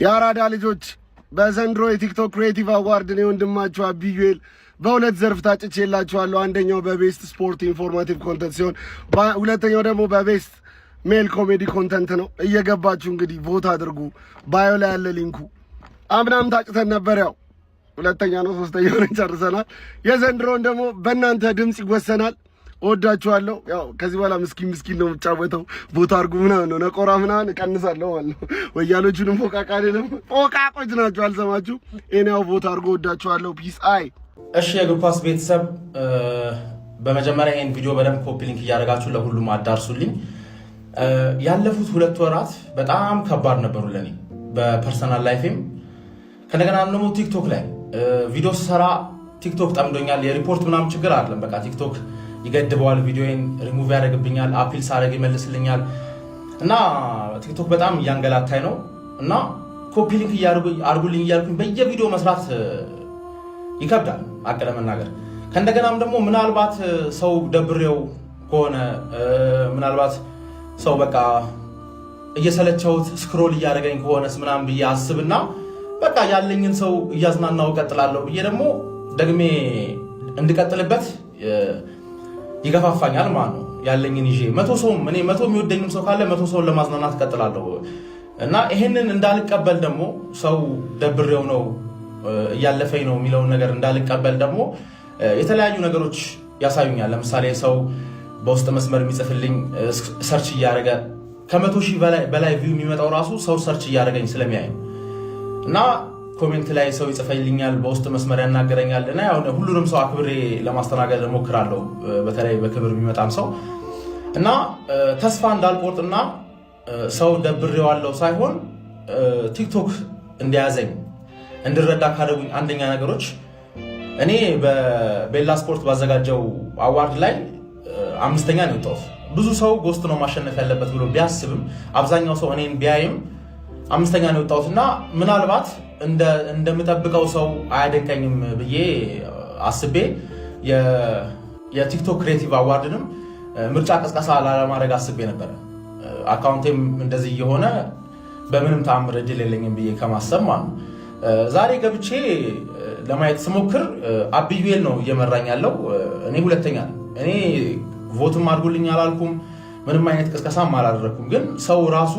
የአራዳ ልጆች፣ በዘንድሮ የ TikTok Creative Award እኔ ወንድማችሁ አቢዩኤል በሁለት ዘርፍ ታጭቼላችኋለሁ። አንደኛው በ best sport informative content ሲሆን ሁለተኛው ደግሞ በ best male comedy content ነው። እየገባችሁ እንግዲህ vote አድርጉ። Bio ላይ ያለ link ኡ። አምናም ታጭተን ነበር። ያው ሁለተኛ ነው ሶስተኛ ሆነን ጨርሰናል። የዘንድሮን ደግሞ በእናንተ ድምፅ ይወሰናል። እወዳችኋለሁ። ያው ከዚህ በኋላ ምስኪን ምስኪን ነው የምጫወተው። Vote አድርጉ ምናምን ነው፣ ነቆራ ምናምን እቀንሳለሁ ማለት ነው። ወያሎቹንም ፎቃቃ አይደለም፣ ፎቃቆች ናቸው። አልሰማችሁ። Anyhow vote አድርጉ። እወዳችኋለሁ። Peace አይ። እሺ የእግር ኳስ ቤተሰብ፣ በመጀመሪያ ይህን ቪዲዮ በደንብ copy link እያደረጋችሁ ለሁሉም አዳርሱልኝ። ያለፉት 2 ወራት በጣም ከባድ ነበሩ ለኔ በ personal life ኤም፣ ከእንደገና ደግሞ TikTok ላይ ቪዲዮ ስሰራ TikTok ጠምዶኛል። የሪፖርት ምናምን ችግር አይደለም። በቃ TikTok ይገድበዋል፣ ቪዲዮን ሪሙቭ ያደርግብኛል፣ appeal ሳደርግ ይመልስልኛል እና TikTok በጣም እያንገላታኝ ነው እና copy link አድርጉልኝ እያልኩኝ በየቪዲዮ መስራት ይከብዳል አቅ ለመናገር። ከእንደገናም ደግሞ ምናልባት ሰው ደብሬው ከሆነ፣ ምናልባት ሰው በቃ እየሰለቸውት scroll እያደረገኝ ከሆነስ ምናምን ብዬ አስብና በቃ ያለኝን ሰው እያዝናናው እቀጥላለሁ ብዬ ደግሞ ደግሜ እንድቀጥልበት ይገፋፋኛል ማለት ነው። ያለኝን ይዤ 100 ሰውም፣ እኔ 100 የሚወደኝም ሰው ካለ 100 ሰውን ለማዝናናት እቀጥላለሁ እና ይሄንን እንዳልቀበል ደግሞ፣ ሰው ደብሬው ነው እያለፈኝ ነው የሚለውን ነገር እንዳልቀበል ደግሞ የተለያዩ ነገሮች ያሳዩኛል። ለምሳሌ ሰው በውስጥ መስመር የሚጽፍልኝ፣ search እያደረገ ከ100,000 በላይ view የሚመጣው ራሱ ሰው search እያደረገኝ ስለሚያይ እና comment ላይ ሰው ይጽፈልኛል፣ በውስጥ መስመር ያናገረኛል እና ሁሉንም ሰው አክብሬ ለማስተናገድ እሞክራለሁ። በተለይ በክብር የሚመጣም ሰው እና ተስፋ እንዳልቆርጥና ሰው ደብሬዋለሁ ሳይሆን TikTok እንደያዘኝ እንድረዳ ካደረጉኝ አንደኛ ነገሮች፣ እኔ በቤላ ስፖርት ባዘጋጀው award ላይ አምስተኛ ነው የወጣሁት። ብዙ ሰው ጎስት ነው ማሸነፍ ያለበት ብሎ ቢያስብም፣ አብዛኛው ሰው እኔን ቢያይም አምስተኛ ነው የወጣሁት እና ምናልባት እንደምጠብቀው ሰው አያደንቀኝም ብዬ አስቤ የ TikTok Creative Award ንም ምርጫ ቅስቀሳ ላለማድረግ አስቤ ነበረ። Account ኤም እንደዚህ እየሆነ በምንም ተአምር እድል የለኝም ብዬ ከማሰብ ማለት ነው። ዛሬ ገብቼ ለማየት ስሞክር አብዩኤል ነው እየመራኝ ያለው። እኔ ሁለተኛ ነኝ። እኔ vote ም አድርጉልኝ አላልኩም፣ ምንም አይነት ቅስቀሳም አላደረግኩም። ግን ሰው ራሱ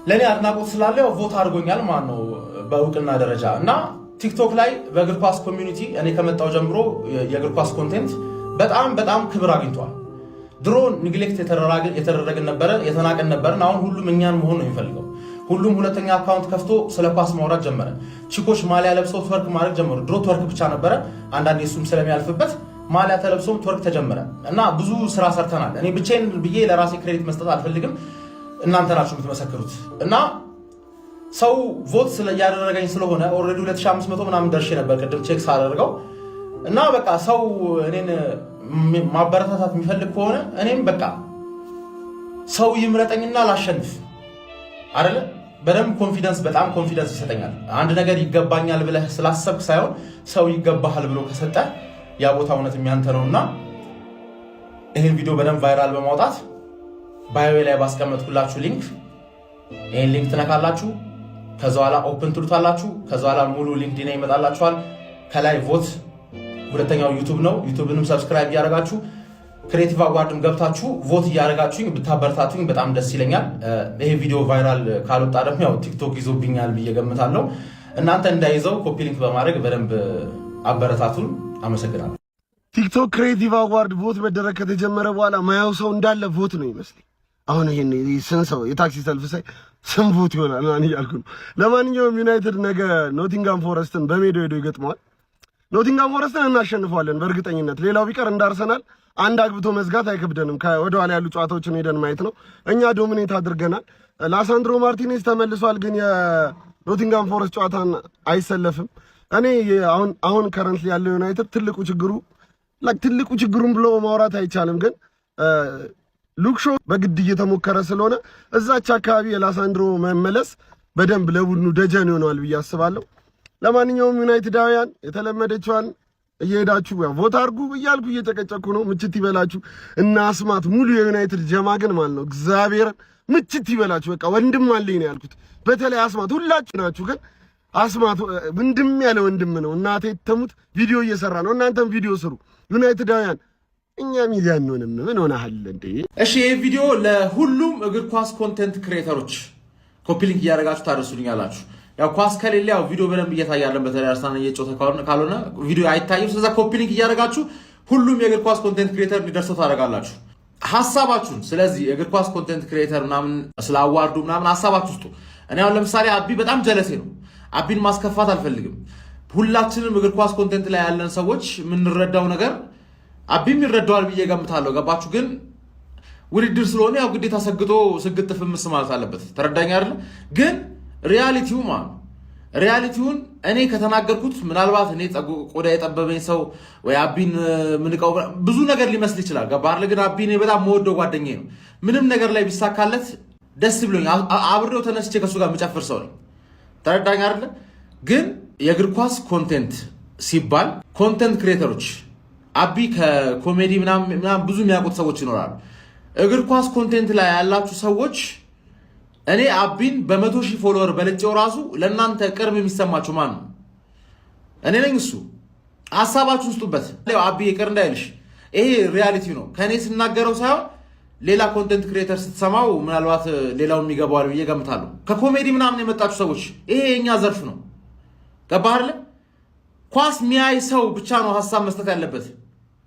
ለእኔ አድናቆት ስላለ vote አድርጎኛል ማለት ነው በእውቅና ደረጃ። እና TikTok ላይ በእግር ኳስ community እኔ ከመጣው ጀምሮ የእግር ኳስ content በጣም በጣም ክብር አግኝቷል። ድሮ neglect የተደረግን ነበረ፣ የተናቅን ነበርን። አሁን ሁሉም እኛን መሆን ነው የሚፈልገው። ሁሉም ሁለተኛ account ከፍቶ ስለ ኳስ ማውራት ጀመረ። ቺኮች ማሊያ ለብሰው twerk ማድረግ ጀመሩ። ድሮ twerk ብቻ ነበረ፣ አንዳንዴ እሱም ስለሚያልፍበት ማሊያ ተለብሶም twerk ተጀመረ እና ብዙ ስራ ሰርተናል። እኔ ብቻዬን ብዬ ለራሴ credit መስጠት አልፈልግም። እናንተ ናችሁ የምትመሰክሩት። እና ሰው vote እያደረገኝ ስለሆነ already 2500 ምናምን ደርሼ ነበር ቅድም check ሳደርገው። እና በቃ ሰው እኔን ማበረታታት የሚፈልግ ከሆነ እኔም በቃ ሰው ይምረጠኝና ላሸንፍ አይደለ? በደንብ confidence፣ በጣም confidence ይሰጠኛል። አንድ ነገር ይገባኛል ብለህ ስላሰብክ ሳይሆን ሰው ይገባሃል ብሎ ከሰጠ ያ ቦታ እውነት የሚያንተ ነው። እና ይህን ቪዲዮ በደንብ viral በማውጣት bio ላይ ባስቀመጥኩላችሁ link፣ ይህን link ትነካላችሁ። ከዛ በኋላ open ትሉታላችሁ። ከዛ በኋላ ሙሉ LinkedIn ይመጣላችኋል። ከላይ vote፣ ሁለተኛው YouTube ነው። YouTube ንም subscribe እያደረጋችሁ Creative Award ም ገብታችሁ vote እያደረጋችሁኝ ብታበረታቱኝ በጣም ደስ ይለኛል። ይሄ ቪዲዮ viral ካልወጣ ደግሞ ያው TikTok ይዞብኛል ብዬ ገምታለሁ። እናንተ እንዳይዘው copy link በማድረግ በደንብ አበረታቱን። አመሰግናለሁ። TikTok Creative Award vote መደረግ ከተጀመረ በኋላ ማያው ሰው እንዳለ vote ነው ይመስለኝ። አሁን ይሄን ስንት ሰው የታክሲ ሰልፍ ሳይ ስንት vote ይሆናል ምናምን እያልኩ ነው። ለማንኛውም ዩናይትድ ነገ ኖቲንጋም ፎረስትን በሜዳው ሄዶ ይገጥመዋል። ኖቲንጋም ፎረስትን እናሸንፈዋለን በእርግጠኝነት። ሌላው ቢቀር እንዳርሰናል አንድ አግብቶ መዝጋት አይከብደንም። ከወደ ኋላ ያሉ ጨዋታዎችን ሄደን ማየት ነው። እኛ dominate አድርገናል። ላሳንድሮ ማርቲኔዝ ተመልሷል፣ ግን የኖቲንጋም ፎረስት ጨዋታን አይሰለፍም። እኔ አሁን አሁን currently ያለው ዩናይትድ ትልቁ ችግሩ፣ like ትልቁ ችግሩን ብሎ ማውራት አይቻልም፣ ግን ሉክ ሾ በግድ እየተሞከረ ስለሆነ እዛች አካባቢ የላሳንድሮ መመለስ በደንብ ለቡድኑ ደጀን ይሆነዋል ብዬ አስባለሁ። ለማንኛውም ዩናይትዳውያን የተለመደችዋን እየሄዳችሁ vote አድርጉ እያልኩ እየጨቀጨኩ ነው። ምችት ይበላችሁ እና አስማት ሙሉ የዩናይትድ ጀማ ግን ማለት ነው እግዚአብሔርን ምችት ይበላችሁ። በቃ ወንድም አለኝ ነው ያልኩት። በተለይ አስማት ሁላችሁ ናችሁ፣ ግን አስማት ወንድም ያለ ወንድም ነው። እናቴ ተሙት ቪዲዮ እየሰራ ነው። እናንተም ቪዲዮ ስሩ ዩናይትዳውያን። እኛ ሚዲያ እንሆንም ምን ሆነሃል እንዴ? እሺ ይህ ቪዲዮ ለሁሉም እግር ኳስ content creator ኦች copy link እያደረጋችሁ ታደርሱልኛላችሁ። ያው ኳስ ከሌለ ያው ቪዲዮ በደንብ እየታያለን። በተለይ አርሰናል እየጮተ ካልሆነ ቪዲዮ አይታይም። ስለዛ copy link እያደረጋችሁ ሁሉም የእግር ኳስ content creator እንዲደርሰው ታደርጋላችሁ ሀሳባችሁን። ስለዚህ የእግር ኳስ content creator ምናምን ስለ award ኡ ምናምን ሀሳባችሁ ስጡ። እኔ አሁን ለምሳሌ አቢ በጣም ጀለሴ ነው። አቢን ማስከፋት አልፈልግም። ሁላችንም እግር ኳስ content ላይ ያለን ሰዎች የምንረዳው ነገር አቢም ይረዳዋል ብዬ ገምታለሁ። ገባችሁ? ግን ውድድር ስለሆነ ያው ግዴታ ሰግጦ ስግጥ ፍምስ ማለት አለበት። ተረዳኝ አይደለ? ግን reality ው ማለት reality ውን እኔ ከተናገርኩት ምናልባት እኔ ቆዳ የጠበበኝ ሰው ወይ አቢን ምንቀው ብዙ ነገር ሊመስል ይችላል። ገባህ አይደለ? ግን አቢን በጣም መወደው ጓደኛዬ ነው። ምንም ነገር ላይ ቢሳካለት ደስ ብሎኝ አብሬው ተነስቼ ከእሱ ጋር የምጨፍር ሰው ነኝ። ተረዳኝ አይደለ? ግን የእግር ኳስ content ሲባል content creator ኦች አቢ ከኮሜዲ ምናምን ብዙ የሚያውቁት ሰዎች ይኖራሉ። እግር ኳስ content ላይ ያላችሁ ሰዎች እኔ አቢን በ100,000 follower በልጬው ራሱ ለእናንተ ቅርብ የሚሰማችሁ ማን ነው? እኔ ነኝ። እሱ ሀሳባችሁን ስጡበት። አቢ ይቅር እንዳይልሽ ይሄ reality ነው። ከእኔ ስናገረው ሳይሆን ሌላ content creator ስትሰማው ምናልባት ሌላው የሚገባዋል ብዬ ገምታለሁ። ከኮሜዲ ምናምን የመጣችሁ ሰዎች ይሄ የእኛ ዘርፍ ነው። ገባህ አይደለ? ኳስ ሚያይ ሰው ብቻ ነው ሀሳብ መስጠት ያለበት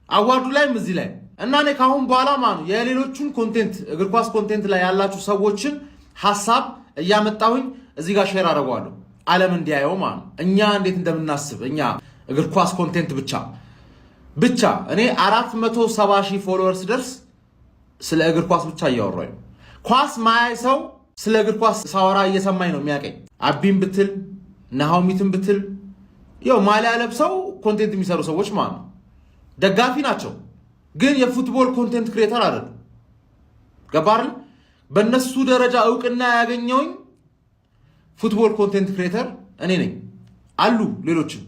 award ኡ ላይም እዚህ ላይ እና እኔ ከአሁን በኋላ ማለት የሌሎቹን content እግር ኳስ content ላይ ያላችሁ ሰዎችን ሀሳብ እያመጣሁኝ እዚህ ጋር share አደርገዋለሁ፣ ዓለም እንዲያየው ማለት ነው። እኛ እንዴት እንደምናስብ እኛ እግር ኳስ content ብቻ ብቻ እኔ 470,000 follower ስደርስ ስለ እግር ኳስ ብቻ እያወራኝ ኳስ ማያይ ሰው ስለ እግር ኳስ ሳወራ እየሰማኝ ነው የሚያቀኝ። አቢን ብትል ናሆሚትን ብትል ያው ማሊያ ለብሰው content የሚሰሩ ሰዎች ማለት ነው ደጋፊ ናቸው፣ ግን የ football content creator አይደሉም። ገባህ አይደል? በእነሱ ደረጃ እውቅና ያገኘውኝ football content creator እኔ ነኝ። አሉ ሌሎችም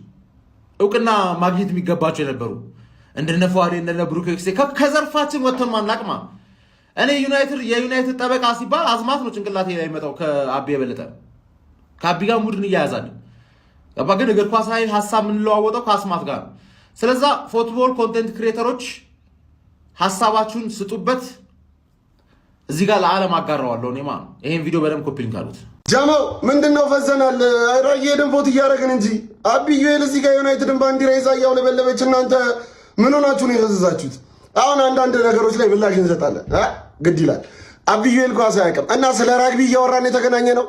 እውቅና ማግኘት የሚገባቸው የነበሩ እንደነ ፏዴ እንደነ ብሩክ ኤክሴ ከዘርፋችን ወጥተን ማናቅማ። እኔ ዩናይትድ የዩናይትድ ጠበቃ ሲባል አዝማት ነው ጭንቅላቴ ላይ የመጣው ከአቢ የበለጠ ከአቢ ጋር mood ን እያያዛለን። ገባ ግን እግር ኳስ ላይ ሀሳብ የምንለዋወጠው ከአስማት ጋር ነው። ስለዛ football content creator ኦች ሀሳባችሁን ስጡበት። እዚህ ጋር ለዓለም አጋራዋለሁ እኔ ማለት ነው። ይሄን ቪዲዮ በደንብ copy link አድርጉት። ጀማው ምንድነው ፈዘናል። ኧረ እየሄድን vote እያደረግን እንጂ አብዩኤል እዚህ ጋር ዩናይትድን ባንዲራ ይዛ እያውለበለበች እናንተ ምን ሆናችሁ ነው የፈዘዛችሁት? አሁን አንዳንድ ነገሮች ላይ ምላሽ እንሰጣለን። ግድ ይላል። አብዩኤል ኳስ አያውቅም እና ስለ rugby እያወራን የተገናኘ ነው።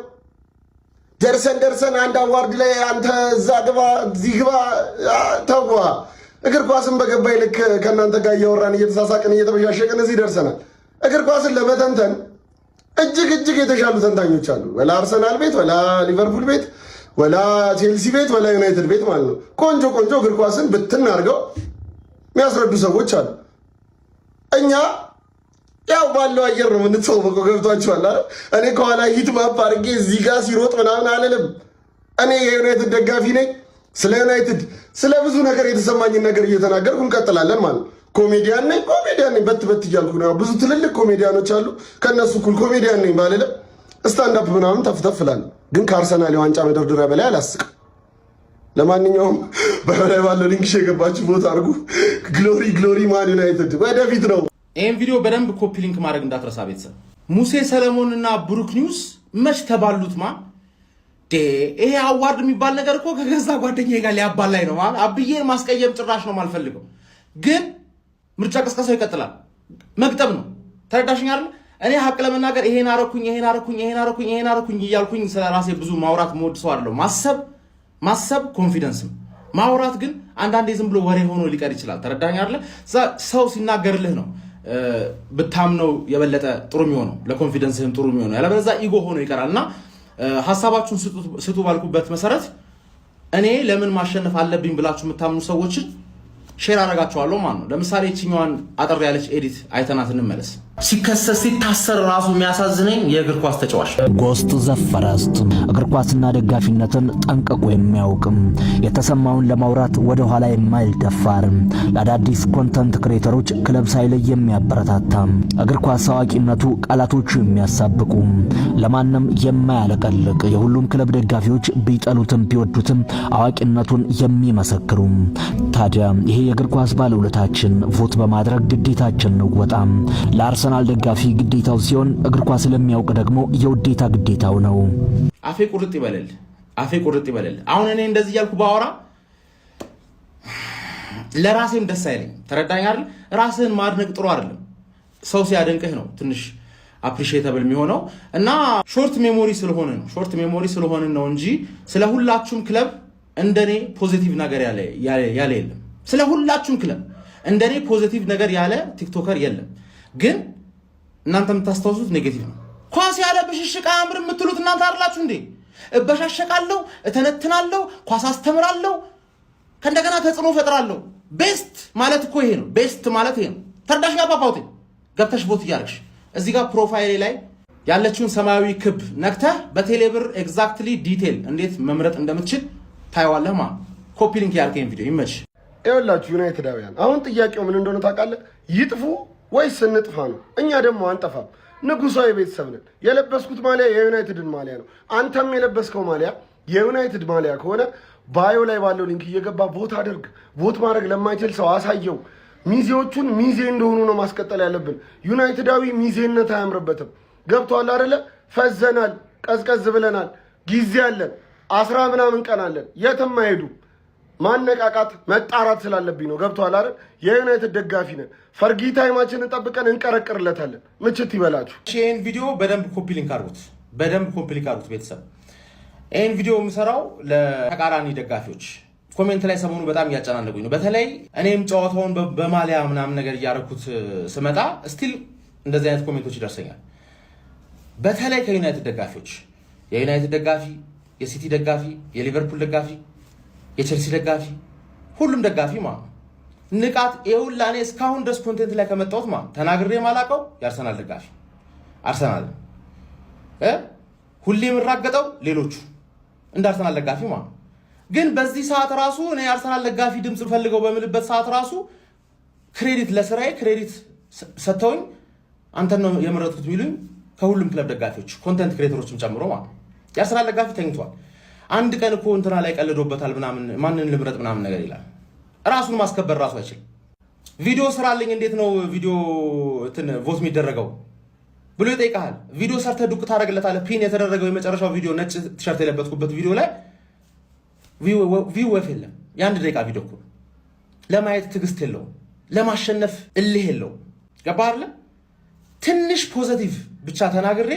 ደርሰን ደርሰን አንድ award ላይ አንተ እዛ ግባ እዚህ ግባ ተዋ። እግር ኳስን በገባይ ልክ ከእናንተ ጋር እያወራን እየተሳሳቅን እየተበሻሸቅን እዚህ ደርሰናል። እግር ኳስን ለመተንተን እጅግ እጅግ የተሻሉ ተንታኞች አሉ። ወላ አርሰናል ቤት፣ ወላ ሊቨርፑል ቤት፣ ወላ ቼልሲ ቤት፣ ወላ ዩናይትድ ቤት ማለት ነው። ቆንጆ ቆንጆ እግር ኳስን ብትን አድርገው የሚያስረዱ ሰዎች አሉ። እኛ ያው ባለው አየር ነው የምንተዋወቀው። ገብቷችኋል አይደል? እኔ ከኋላ heat map አድርጌ እዚህ ጋር ሲሮጥ ምናምን አልልም። እኔ የዩናይትድ ደጋፊ ነኝ። ስለ ዩናይትድ ስለ ብዙ ነገር የተሰማኝን ነገር እየተናገርኩ እንቀጥላለን ማለት ነው። ኮሜዲያን ነኝ፣ ኮሜዲያን ነኝ በት በት እያልኩ ነው። ብዙ ትልልቅ ኮሜዲያኖች አሉ። ከእነሱ እኩል ኮሜዲያን ነኝ ባልልም stand up ምናምን ተፍተፍ እላለሁ። ግን ከአርሰናል የዋንጫ መደርደሪያ በላይ አላስቅም። ለማንኛውም በላይ ባለው link የገባችሁ vote አድርጉ። Glory glory Man United ወደፊት ነው። ይህን ቪዲዮ በደንብ copy link ማድረግ እንዳትረሳ ቤተሰብ። ሙሴ ሰለሞንና ብሩክ ኒውስ መች ተባሉት? ማ ይሄ award የሚባል ነገር እኮ ከገዛ ጓደኛዬ ጋር ሊያባላኝ ነው። አብዬን ማስቀየም ጭራሽ ነው የማልፈልገው። ግን ምርጫ ቅስቀሳው ይቀጥላል። መግጠም ነው። ተረዳሽኝ አይደል? እኔ ሀቅ ለመናገር ይሄን አረኩኝ፣ ይሄን አረኩኝ፣ ይሄን አረኩኝ፣ ይሄን አረኩኝ እያልኩኝ ስለ ራሴ ብዙ ማውራት መወድ ሰው አይደለሁም። ማሰብ ማሰብ confidence ነው። ማውራት ግን አንዳንዴ ዝም ብሎ ወሬ ሆኖ ሊቀር ይችላል። ተረዳኝ አይደለ? ሰው ሲናገርልህ ነው ብታምነው የበለጠ ጥሩ የሚሆነው ለ confidence ህም ጥሩ የሚሆነው፣ ያለበለዚያ ego ሆኖ ይቀራል። እና ሀሳባችሁን ስጡ ባልኩበት መሰረት እኔ ለምን ማሸነፍ አለብኝ ብላችሁ የምታምኑ ሰዎችን share አደርጋቸዋለሁ ማለት ነው። ለምሳሌ ይችኛዋን አጠር ያለች edit አይተናት እንመለስ። ሲከሰስ ሲታሰር ራሱ የሚያሳዝነኝ የእግር ኳስ ተጫዋች። ጎስት the first እግር ኳስና ደጋፊነትን ጠንቅቆ የሚያውቅም፣ የተሰማውን ለማውራት ወደ ኋላ የማይል ደፋር፣ ለአዳዲስ content creator ኦች ክለብ ሳይለይ የሚያበረታታ፣ እግር ኳስ አዋቂነቱ ቃላቶቹ የሚያሳብቁ፣ ለማንም የማያለቀልቅ፣ የሁሉም ክለብ ደጋፊዎች ቢጠሉትም ቢወዱትም አዋቂነቱን የሚመሰክሩ። ታዲያ ይሄ የእግር ኳስ ባለውለታችን vote በማድረግ ግዴታችን እንወጣ። ለአርሰናል ደጋፊ ግዴታው ሲሆን እግር ኳስ ለሚያውቅ ደግሞ የውዴታ ግዴታው ነው። አፌ ቁርጥ ይበለል፣ አፌ ቁርጥ ይበለል። አሁን እኔ እንደዚህ እያልኩ ባወራ ለራሴም ደስ አይለኝ። ተረዳኝ አይደል? ራስህን ማድነቅ ጥሩ አይደለም። ሰው ሲያደንቅህ ነው ትንሽ appreciatable የሚሆነው እና short memory ስለሆነ ነው፣ short memory ስለሆነ ነው እንጂ ስለ ሁላችሁም ክለብ እንደኔ positive ነገር ያለ የለም። ስለ ሁላችሁም ክለብ እንደኔ positive ነገር ያለ TikToker የለም። ግን እናንተ የምታስታውሱት negative ነው። ኳስ ያለ ብሽሽቅ አያምር የምትሉት እናንተ አይደላችሁ እንዴ? እበሻሸቃለሁ፣ እተነትናለሁ፣ ኳስ አስተምራለሁ፣ ከእንደገና ተጽዕኖ ፈጥራለሁ። Best ማለት እኮ ይሄ ነው። Best ማለት ይሄ ነው። ተረዳሽ? አባባውቴ ገብተሽ vote እያደረግሽ እዚህ ጋር profile ኤ ላይ ያለችውን ሰማያዊ ክብ ነክተህ በቴሌብር exactly detail እንዴት መምረጥ እንደምትችል ታየዋለህ። ማ copy link ያልከኝ ቪዲዮ ይመች። ይኸውላችሁ ዩናይትዳውያን፣ አሁን ጥያቄው ምን እንደሆነ ታውቃለህ? ይጥፉ ወይስ እንጥፋ ነው። እኛ ደግሞ አንጠፋም። ንጉሳዊ ቤተሰብ ነን። የለበስኩት ማሊያ የዩናይትድን ማሊያ ነው። አንተም የለበስከው ማሊያ የዩናይትድ ማሊያ ከሆነ bio ላይ ባለው link እየገባ vote አድርግ። Vote ማድረግ ለማይችል ሰው አሳየው። ሚዜዎቹን ሚዜ እንደሆኑ ነው ማስቀጠል ያለብን። ዩናይትዳዊ ሚዜነት አያምርበትም። ገብቶሃል አይደለ? ፈዘናል፣ ቀዝቀዝ ብለናል። ጊዜ አለን፣ 10 ምናምን ቀን አለን። የትም አይሄዱም። ማነቃቃት መጣራት ስላለብኝ ነው። ገብቶሃል አይደል? የዩናይትድ ደጋፊ ነን። ፈርጊ time ኣችንን ጠብቀን እንቀረቅርለታለን። ምችት ይበላችሁ። ይህን ቪዲዮ በደንብ copy link አድርጉት፣ በደንብ copy link አድርጉት ቤተሰብ። ይህን ቪዲዮ የምሰራው ለተቃራኒ ደጋፊዎች comment ላይ ሰሞኑ በጣም እያጨናነቁኝ ነው። በተለይ እኔም ጨዋታውን በማሊያ ምናምን ነገር እያደረኩት ስመጣ still እንደዚህ አይነት comment ኦች ይደርሰኛል። በተለይ ከዩናይትድ ደጋፊዎች፣ የዩናይትድ ደጋፊ፣ የሲቲ ደጋፊ፣ የሊቨርፑል ደጋፊ፣ የቼልሲ ደጋፊ፣ ሁሉም ደጋፊ ማለት ነው። ንቃት ይኸውልህ፣ እኔ እስካሁን ድረስ content ላይ ከመጣሁት ማለት ተናግሬ የማላውቀው የአርሰናል ደጋፊ አርሰናል ሁሌ የምራገጠው ሌሎቹ እንደ አርሰናል ደጋፊ ማለት ነው። ግን በዚህ ሰዓት ራሱ እኔ የአርሰናል ደጋፊ ድምፅ ፈልገው በምልበት ሰዓት ራሱ credit ለስራዬ credit ሰጥተውኝ አንተን ነው የመረጥኩት የሚሉኝ ከሁሉም ክለብ ደጋፊዎች content creator ኦችም ጨምሮ ማለት ነው። የአርሰናል ደጋፊ ተኝቷል። አንድ ቀን እኮ እንትና ላይ ቀልዶበታል ምናምን ማንን ልምረጥ ምናምን ነገር ይላል። ራሱን ማስከበር ራሱ አይችልም። ቪዲዮ ስራልኝ፣ እንዴት ነው ቪዲዮ እንትን vote የሚደረገው ብሎ ይጠይቀሃል። ቪዲዮ ሰርተህ ዱቅ ታደርግለታለህ። Pin የተደረገው የመጨረሻው ቪዲዮ ነጭ ቲሸርት የለበስኩበት ቪዲዮ ላይ view ወፍ የለም። የ1 ደቂቃ ቪዲዮ እኮ ለማየት ትዕግስት የለውም። ለማሸነፍ እልህ የለውም። ገባህ አይደለ? ትንሽ positive ብቻ ተናግሬ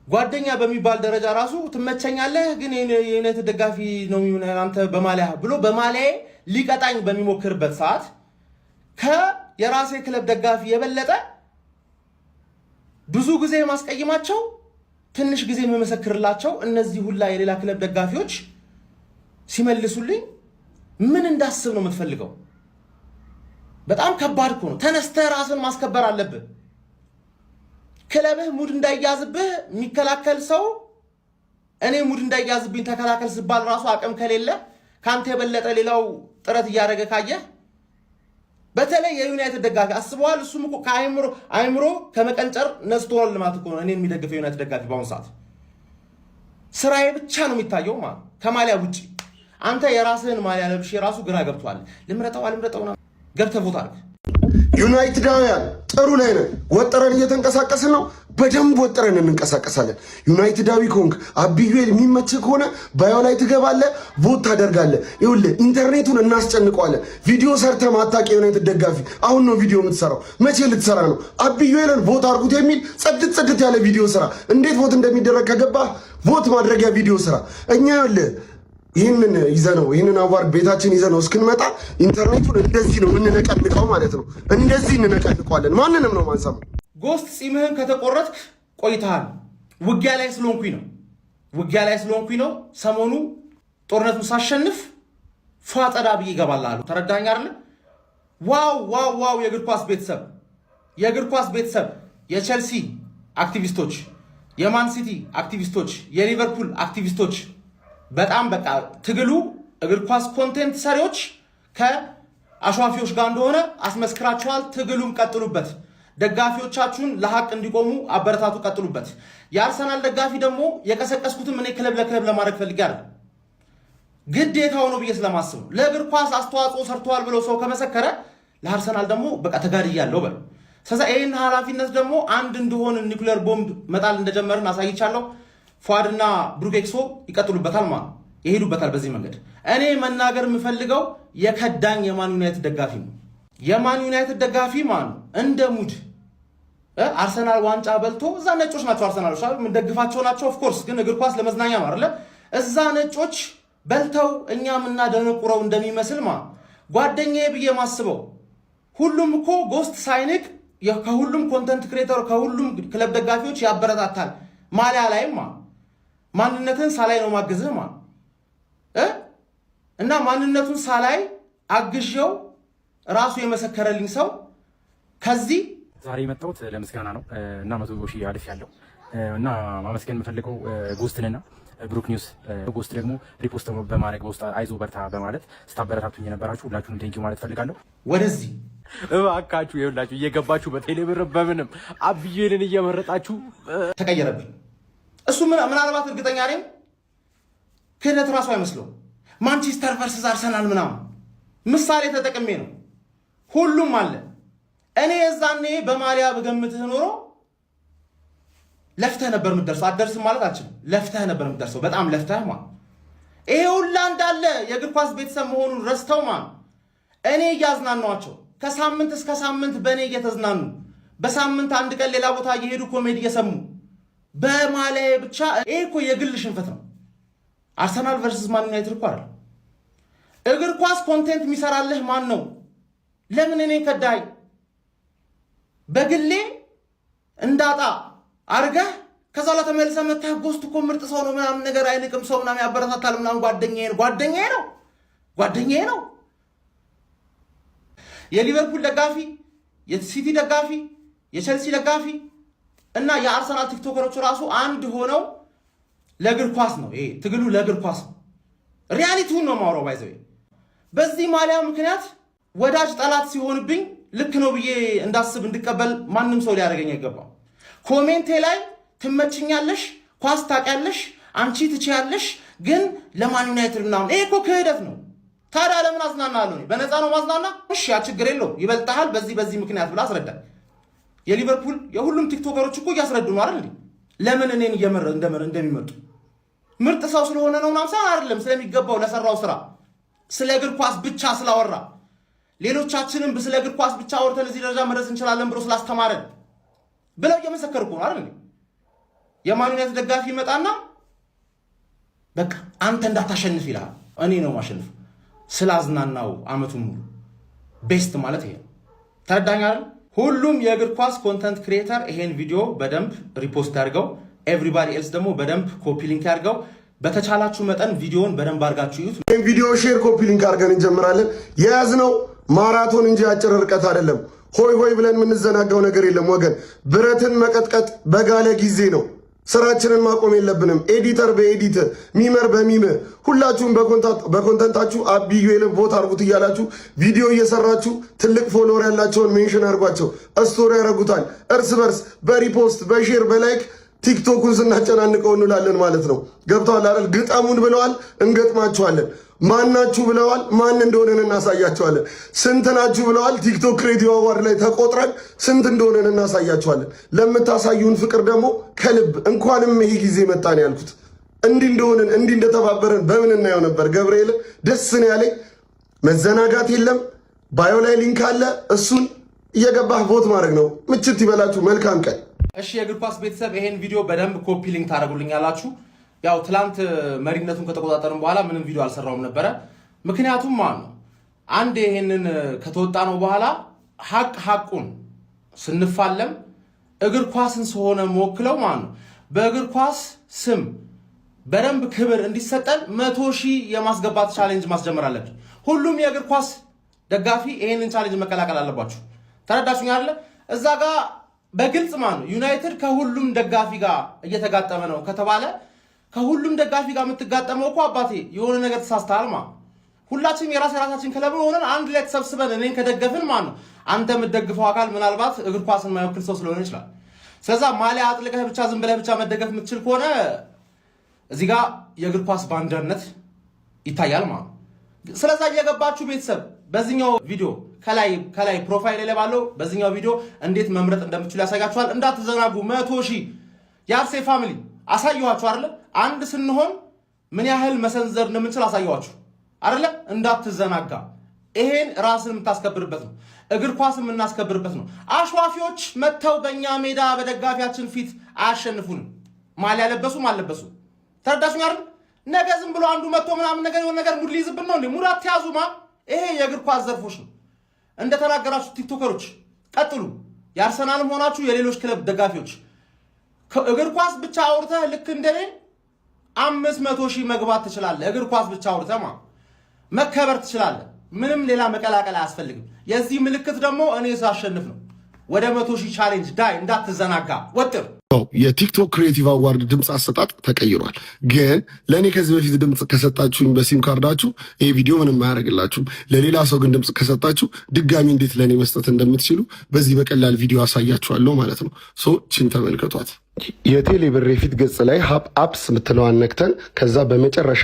ጓደኛ በሚባል ደረጃ ራሱ ትመቸኛለህ፣ ግን የዩናይትድ ደጋፊ ነው አንተ በማሊያ ብሎ በማሊያዬ ሊቀጣኝ በሚሞክርበት ሰዓት ከየራሴ ክለብ ደጋፊ የበለጠ ብዙ ጊዜ የማስቀይማቸው፣ ትንሽ ጊዜ የምመሰክርላቸው እነዚህ ሁላ የሌላ ክለብ ደጋፊዎች ሲመልሱልኝ ምን እንዳስብ ነው የምትፈልገው? በጣም ከባድ እኮ ነው። ተነስተህ ራስን ማስከበር አለብህ። ክለብህ ሙድ እንዳይያዝብህ የሚከላከል ሰው፣ እኔ ሙድ እንዳይያዝብኝ ተከላከል ስባል ራሱ አቅም ከሌለ፣ ከአንተ የበለጠ ሌላው ጥረት እያደረገ ካየህ፣ በተለይ የዩናይትድ ደጋፊ አስበዋል። እሱም እኮ ከአይምሮ አይምሮ ከመቀንጨር ነስቶዋል ማለት እኮ ነው። እኔን የሚደግፈው የዩናይትድ ደጋፊ በአሁኑ ሰዓት ስራዬ ብቻ ነው የሚታየው ማለት ከማሊያ ውጭ። አንተ የራስህን ማሊያ ለብሼ የራሱ ግራ ገብቷል። ልምረጠው አልምረጠው ገብተህ vote አድርግ። ዩናይትዳውያን ጥሩ ላይ ነን። ወጥረን እየተንቀሳቀስን ነው። በደንብ ወጥረን እንንቀሳቀሳለን። ዩናይትዳዊ ከሆንክ፣ አብዩኤል የሚመችህ ከሆነ bio ላይ ትገባለህ፣ vote ታደርጋለህ። ይኸውልህ ኢንተርኔቱን እናስጨንቀዋለን። ቪዲዮ ሰርተህ ማታውቅ የዩናይትድ ደጋፊ አሁን ነው ቪዲዮ የምትሰራው። መቼ ልትሰራ ነው? አብዩኤልን vote አድርጉት የሚል ጽድት ጽድት ያለ ቪዲዮ ስራ። እንዴት vote እንደሚደረግ ከገባህ vote ማድረጊያ ቪዲዮ ስራ። እኛ ይኸውልህ ይህንን ይዘነው፣ ይህንን award ቤታችን ይዘነው እስክንመጣ ኢንተርኔቱን እንደዚህ ነው የምንነቀንቀው ማለት ነው። እንደዚህ እንነቀንቀዋለን። ማንንም ነው ማንሰማው። ጎስት ጺምህን ከተቆረጥክ ቆይተሃል። ውጊያ ላይ ስለሆንኩኝ ነው። ውጊያ ላይ ስለሆንኩኝ ነው። ሰሞኑ ጦርነቱን ሳሸንፍ ፏ ጸዳ ብዬ እገባልሃለሁ። ተረዳኸኝ አይደለ? Wow wow wow! የእግር ኳስ ቤተሰብ፣ የእግር ኳስ ቤተሰብ፣ የቼልሲ አክቲቪስቶች፣ የማን ሲቲ አክቲቪስቶች፣ የሊቨርፑል አክቲቪስቶች በጣም በቃ ትግሉ እግር ኳስ content ሰሪዎች ከአሿፊዎች ጋር እንደሆነ አስመስክራችኋል። ትግሉን ቀጥሉበት። ደጋፊዎቻችሁን ለሀቅ እንዲቆሙ አበረታቱ፣ ቀጥሉበት። የአርሰናል ደጋፊ ደግሞ የቀሰቀስኩትም እኔ ክለብ ለክለብ ለማድረግ ፈልጌ አይደለም፣ ግዴታው ነው ብዬ ስለማስብ ነው። ለእግር ኳስ አስተዋጽኦ ሰርተዋል ብሎ ሰው ከመሰከረ ለአርሰናል ደግሞ በቃ ተጋድያለሁ በል። ስለዚህ ይህን ኃላፊነት ደግሞ አንድ እንደሆን ኒውክሌር ቦምብ መጣል እንደጀመርን አሳይቻለሁ። ፏድና ብሩክ ኤክሶ ይቀጥሉበታል ማለት ይሄዱበታል። በዚህ መንገድ እኔ መናገር የምፈልገው የከዳኝ የማን ዩናይትድ ደጋፊ ነው። የማን ዩናይትድ ደጋፊ ማን ነው? እንደ ሙድ አርሰናል ዋንጫ በልቶ እዛ ነጮች ናቸው አርሰናሎች የምንደግፋቸው ናቸው። Of course ግን እግር ኳስ ለመዝናኛ ነው አይደለ? እዛ ነጮች በልተው እኛ የምናደነቁረው እንደሚመስል ማ ጓደኛዬ ብዬ ማስበው ሁሉም እኮ ጎስት ሳይንቅ ከሁሉም content creator ከሁሉም ክለብ ደጋፊዎች ያበረታታል። ማሊያ ላይም ማ ማንነትን ሳላይ ነው ማግዝህ ማ እና ማንነቱን ሳላይ አግዤው ራሱ የመሰከረልኝ ሰው ከዚህ ዛሬ የመጣሁት ለምስጋና ነው እና 100,000 አልፍ ያለው እና ማመስገን የምፈልገው ጎስትንና ብሩክ ኒውስ፣ ጎስት ደግሞ repost በማድረግ በውስጥ አይዞ በርታ በማለት ስታበረታቱኝ የነበራችሁ ሁላችሁንም thank you ማለት ፈልጋለሁ። ወደዚህ እባካችሁ ይኸውላችሁ እየገባችሁ በቴሌብር በምንም አብዬልን እየመረጣችሁ ተቀየረብኝ። እሱ ምናልባት እርግጠኛ ነኝ ክህደት ራሱ አይመስለው። ማንቸስተር versus አርሰናል ምናምን ምሳሌ ተጠቅሜ ነው። ሁሉም አለ። እኔ የዛኔ በማሊያ በገምትህ ኖሮ ለፍተህ ነበር የምትደርሰው። አትደርስም ማለት አልችልም። ለፍተህ ነበር የምትደርሰው። በጣም ለፍተህ ማለት ይሄ ሁላ እንዳለ የእግር ኳስ ቤተሰብ መሆኑን ረስተው ማለት እኔ እያዝናኗቸው ከሳምንት እስከ ሳምንት በእኔ እየተዝናኑ በሳምንት አንድ ቀን ሌላ ቦታ እየሄዱ ኮሜዲ እየሰሙ በማሊያ ብቻ። ይሄ እኮ የግል ሽንፈት ነው። አርሰናል versus ማን ዩናይትድ እኮ አይደል። እግር ኳስ content የሚሰራልህ ማን ነው? ለምን እኔን ከዳይ? በግሌ እንዳጣ አርገህ ከዛ ላይ ተመልሰህ መተህ ጎስት እኮ ምርጥ ሰው ነው ምናምን ነገር አይንቅም ሰው ምናምን ያበረታታል ምናምን ጓደኛዬ ነው ጓደኛዬ ነው ጓደኛዬ ነው። የሊቨርፑል ደጋፊ፣ የሲቲ ደጋፊ፣ የቸልሲ ደጋፊ እና የአርሰናል ቲክቶከሮች ራሱ አንድ ሆነው ለእግር ኳስ ነው ይሄ ትግሉ፣ ለእግር ኳስ ነው። Reality ውን ነው የማወራው። By the way በዚህ ማሊያ ምክንያት ወዳጅ ጠላት ሲሆንብኝ ልክ ነው ብዬ እንዳስብ እንድቀበል ማንም ሰው ሊያደርገኝ አይገባም። Comment ኤ ላይ ትመችኛለሽ፣ ኳስ ታውቂያለሽ፣ አንቺ ትችያለሽ፣ ግን ለማን ዩናይትድ ምናምን፣ ይሄ እኮ ክህደት ነው። ታዲያ ለምን አዝናናለሁ? በነፃ ነው ማዝናና? እሺ ያ ችግር የለው ይበልጥሃል፣ በዚህ በዚህ ምክንያት ብላ አስረዳ። የሊቨርፑል የሁሉም ቲክቶከሮች እኮ እያስረዱ ነው አይደል? ለምን እኔን እንደሚመርጡ ምርጥ ሰው ስለሆነ ነው ምናምን ሳይሆን አይደለም፣ ስለሚገባው ለሰራው ስራ፣ ስለ እግር ኳስ ብቻ ስላወራ፣ ሌሎቻችንም ስለ እግር ኳስ ብቻ አውርተን እዚህ ደረጃ መድረስ እንችላለን ብሎ ስላስተማረን ብለው እየመሰከሩ እኮ ነው አይደል? የማን ዩናይትድ ደጋፊ ይመጣና በቃ አንተ እንዳታሸንፍ ይልሃል። እኔ ነው ማሸንፍ ስላዝናናው አመቱን ሙሉ። Best ማለት ይሄ ነው። ተረዳኝ አይደል? ሁሉም የእግር ኳስ content creator ይሄን ቪዲዮ በደንብ repost ያድርገው። Everybody else ደግሞ በደንብ copy link ያድርገው። በተቻላችሁ መጠን ቪዲዮውን በደንብ አድርጋችሁ እዩት። ይህን ቪዲዮ share copy link አድርገን እንጀምራለን። የያዝነው ማራቶን እንጂ አጭር ርቀት አይደለም። ሆይ ሆይ ብለን የምንዘናጋው ነገር የለም ወገን። ብረትን መቀጥቀጥ በጋለ ጊዜ ነው። ስራችንን ማቆም የለብንም። Editor በ edit፣ memer በ meme፣ ሁላችሁም በ content ኣችሁ አብዩኤልን vote አርጉት እያላችሁ ቪዲዮ እየሰራችሁ ትልቅ follower ያላቸውን mention አድርጓቸው፣ story ያደርጉታል። እርስ በርስ በ repost፣ በ share፣ በ like ቲክቶኩን ስናጨናንቀው እንውላለን ማለት ነው። ገብተዋል አይደል? ግጠሙን ብለዋል፣ እንገጥማችኋለን። ማናችሁ ብለዋል፣ ማን እንደሆነን እናሳያቸዋለን። ስንት ናችሁ ብለዋል፣ ቲክቶክ Creative Award ላይ ተቆጥረን ስንት እንደሆነን እናሳያቸዋለን። ለምታሳዩን ፍቅር ደግሞ ከልብ እንኳንም ይሄ ጊዜ መጣን ያልኩት እንዲህ እንደሆንን እንዲህ እንደተባበረን በምን እናየው ነበር። ገብርኤል ደስ ነው ያለኝ። መዘናጋት የለም። Bio ላይ link አለ፣ እሱን እየገባህ vote ማድረግ ነው። ምችት ይበላችሁ። መልካም ቀን። እሺ የእግር ኳስ ቤተሰብ ይሄን ቪዲዮ በደንብ copy link ታደርጉልኛላችሁ። ያው ትላንት መሪነቱን ከተቆጣጠርን በኋላ ምንም ቪዲዮ አልሰራውም ነበረ። ምክንያቱም ማለት ነው አንድ ይሄንን ከተወጣ ነው በኋላ ሀቅ ሀቁን ስንፋለም እግር ኳስን ስለሆነ መወክለው ማለት ነው በእግር ኳስ ስም በደንብ ክብር እንዲሰጠን 100,000 የማስገባት challenge ማስጀመር አለብን። ሁሉም የእግር ኳስ ደጋፊ ይሄንን challenge መቀላቀል አለባችሁ። ተረዳችሁኝ አይደለ? እዛ ጋር በግልጽ ማን ዩናይትድ ከሁሉም ደጋፊ ጋር እየተጋጠመ ነው ከተባለ፣ ከሁሉም ደጋፊ ጋር የምትጋጠመው እኮ አባቴ የሆነ ነገር ተሳስተሃል። ሁላችንም የራስ የራሳችን ክለብ ሆነን አንድ ላይ ተሰብስበን እኔን ከደገፍን ማን ነው፣ አንተ የምትደግፈው አካል ምናልባት እግር ኳስን የማይወክል ሰው ስለሆነ ይችላል። ስለዛ ማሊያ አጥልቀህ ብቻ ዝም ብለህ ብቻ መደገፍ የምትችል ከሆነ እዚህ ጋር የእግር ኳስ ባንዳነት ይታያል ማለት ነው። ስለዛ እየገባችሁ ቤተሰብ በዚህኛው ቪዲዮ ከላይ ከላይ profile ላይ ባለው በዚህኛው ቪዲዮ እንዴት መምረጥ እንደምትችሉ ያሳያችኋል። እንዳትዘናጉ። 100,000 የአርሴ family አሳየኋችሁ አይደለ? አንድ ስንሆን ምን ያህል መሰንዘር እንደምንችል አሳየኋችሁ አይደለ? እንዳትዘናጋ። ይሄን ራስን የምታስከብርበት ነው። እግር ኳስ የምናስከብርበት ነው። አሿፊዎች መጥተው በእኛ ሜዳ በደጋፊያችን ፊት አያሸንፉንም። ማሊያ ለበሱም አልለበሱ ተረዳችሁኝ አይደል? ነገ ዝም ብሎ አንዱ መጥቶ ምናምን ነገር የሆነ ነገር ሙድ ሊይዝብን ነው እንዴ? ሙድ አትያዙ። ይሄ የእግር ኳስ ዘርፎች ነው። እንደተናገራችሁ ቲክቶከሮች ቀጥሉ። የአርሰናልም ሆናችሁ የሌሎች ክለብ ደጋፊዎች እግር ኳስ ብቻ አውርተህ ልክ እንደኔ 500,000 መግባት ትችላለህ። እግር ኳስ ብቻ አውርተህ መከበር ትችላለህ። ምንም ሌላ መቀላቀል አያስፈልግም። የዚህ ምልክት ደግሞ እኔ ሳሸንፍ ነው። ወደ 100,000 challenge ዳይ፣ እንዳትዘናጋ፣ ወጥር። የቲክቶክ creative award ድምፅ አሰጣጥ ተቀይሯል። ግን ለእኔ ከዚህ በፊት ድምፅ ከሰጣችሁኝ በሲም ካርዳችሁ ይህ ቪዲዮ ምንም አያደርግላችሁም። ለሌላ ሰው ግን ድምፅ ከሰጣችሁ ድጋሚ እንዴት ለእኔ መስጠት እንደምትችሉ በዚህ በቀላል ቪዲዮ አሳያችኋለሁ ማለት ነው። So ችን ተመልከቷት። የቴሌ ብር የፊት ገጽ ላይ hub apps የምትለዋን ነክተን ከዛ በመጨረሻ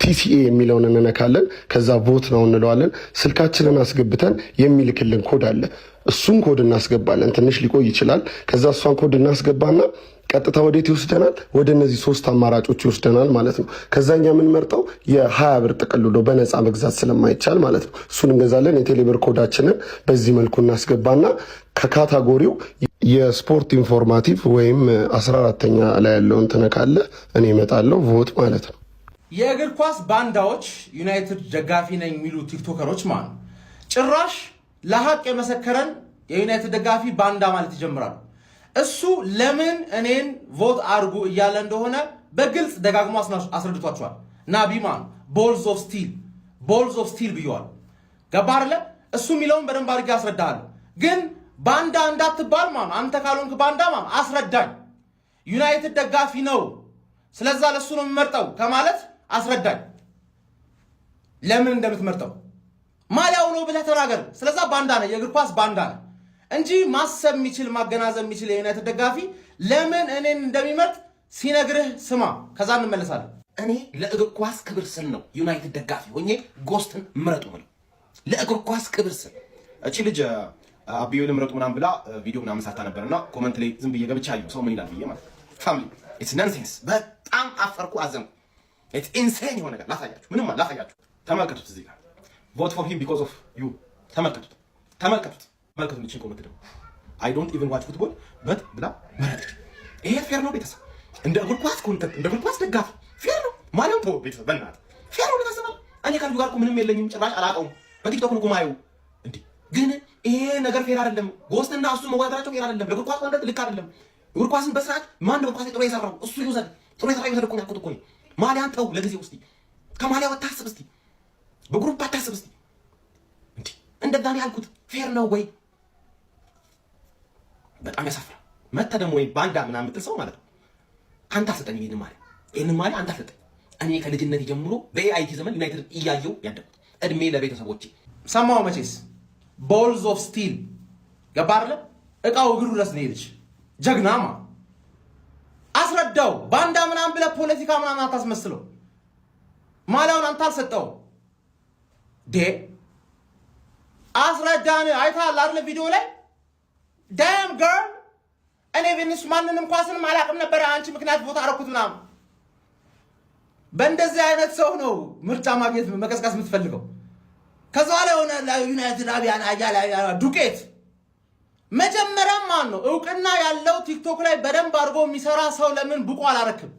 TCA የሚለውን እንነካለን። ከዛ vote now እንለዋለን። ስልካችንን አስገብተን የሚልክልን ኮድ አለ። እሱን ኮድ እናስገባለን። ትንሽ ሊቆይ ይችላል። ከዛ እሷን ኮድ እናስገባና ቀጥታ ወዴት ይወስደናል? ወደ እነዚህ ሶስት አማራጮች ይወስደናል ማለት ነው። ከዛኛ የምንመርጠው የ20 ብር ጥቅል ነው፣ በነፃ መግዛት ስለማይቻል ማለት ነው። እሱን እንገዛለን። የቴሌብር ኮዳችንን በዚህ መልኩ እናስገባና ከ category ው የስፖርት informative ወይም 14ተኛ ላይ ያለውን ትነካለህ። እኔ እመጣለሁ vote ማለት ነው። የእግር ኳስ ባንዳዎች፣ ዩናይትድ ደጋፊ ነኝ የሚሉ ቲክቶከሮች ማለት ነው፣ ጭራሽ ለሀቅ የመሰከረን የዩናይትድ ደጋፊ ባንዳ ማለት ይጀምራሉ። እሱ ለምን እኔን vote አድርጉ እያለ እንደሆነ በግልጽ ደጋግሞ አስረድቷቸዋል። ናቢማን balls of steel፣ balls of steel ብየዋል። ገባ አይደለ? እሱ የሚለውን በደንብ አድርጌ አስረዳሃለሁ። ግን ባንዳ እንዳትባል ማን አንተ ካልሆንክ ባንዳ ማን አስረዳኝ። ዩናይትድ ደጋፊ ነው፣ ስለዛ ለእሱ ነው የምመርጠው ከማለት አስረዳኝ፣ ለምን እንደምትመርጠው። ማሊያው ነው ብለህ ተናገር። ስለዛ ባንዳ ነህ፣ የእግር ኳስ ባንዳ ነህ እንጂ ማሰብ የሚችል፣ ማገናዘብ የሚችል የዩናይትድ ደጋፊ ለምን እኔን እንደሚመርጥ ሲነግርህ ስማ። ከዛ እንመለሳለን። እኔ ለእግር ኳስ ክብር ስል ነው ዩናይትድ ደጋፊ ሆኜ ጎስትን ምረጡ ብለው፣ ለእግር ኳስ ክብር ስል። እቺ ልጅ አብዮን ምረጡ ምናምን ብላ ቪዲዮ ምናምን ሰርታ ነበርና comment ላይ ዝም ብዬ ገብቻ አየሁ፣ ሰው ምን ይላል ብዬ ማለት ነው። Family, it's nonsense። በጣም አፈርኩ፣ አዘንኩ። It's insane። የሆነ ነገር ላሳያችሁ፣ ምንም ላሳያችሁ። ተመልከቱት፣ እዚህ ጋር "vote for him because of you"። ተመልከቱት፣ ተመልከቱት፣ ተመልከቱት። እቺን comment ደግሞ "I don't even watch football but" ብላ መረጠች። ይሄ fair ነው ቤተሰብ? እንደ እግር ኳስ content፣ እንደ እግር ኳስ ደጋፊ fair ነው ማለት ነው? ቤተሰብ በእናትህ fair ነው ቤተሰብ? እኔ ከልጁ ጋር እኮ ምንም የለኝም፣ ጭራሽ አላውቀውም። በቲክቶክ ነው እኮ የማየው። እንዴ ግን ይሄ ነገር fair አይደለም። ጎስትና እሱ መወዳደራቸው fair አይደለም። ለእግር ኳስ content ልክ አይደለም። እግር ኳስን በስርዓት ማን ነው እግር ኳስ ጥሩ የሰራው እሱ ይውሰድ። ጥሩ የሰራ ይውሰድ እኮ ያልኩት እኮ ነው። ማሊያን ተው ለጊዜው፣ እስቲ ከማሊያ አታስብ፣ እስቲ በ group አታስብ እስቲ። እንዴ እንደዛ ነው ያልኩት። Fair ነው ወይ? በጣም ያሳፍራል። መተ ደግሞ ወይ ባንዳ ምናምን የምትል ሰው ማለት ነው። አንተ አልሰጠኝም ይሄንን ማሊያ፣ ይሄንን ማሊያ አንተ አልሰጠኝ። እኔ ከልጅነት ጀምሮ በ AIT ዘመን ዩናይትድ እያየው ያደግኩት፣ እድሜ ለቤተሰቦቼ። ሰማው መቼስ balls of steel ገባ አይደለ? እቃው እግሩ ድረስ ነው የሄደች። ጀግናማ አስረዳው። ባንዳ ምናምን ብለህ ፖለቲካ ምናምን አታስመስለው። ማሊያውን አንተ አልሰጠው ዴ አስረዳን። አይተሃል አይደለ ቪዲዮ ላይ? Damn girl፣ እኔ ቬኒስ ማንንም ኳስንም አላውቅም ነበረ፣ አንቺ ምክንያት vote አደረኩት ምናምን። በእንደዚህ አይነት ሰው ነው ምርጫ ማግኘት መቀስቀስ የምትፈልገው። ከዛ በኋላ የሆነ ዩናይትድ አብያን አያላ ዱቄት። መጀመሪያም ማን ነው እውቅና ያለው፣ ቲክቶክ ላይ በደንብ አድርጎ የሚሰራ ሰው ለምን ብቁ አላረክም?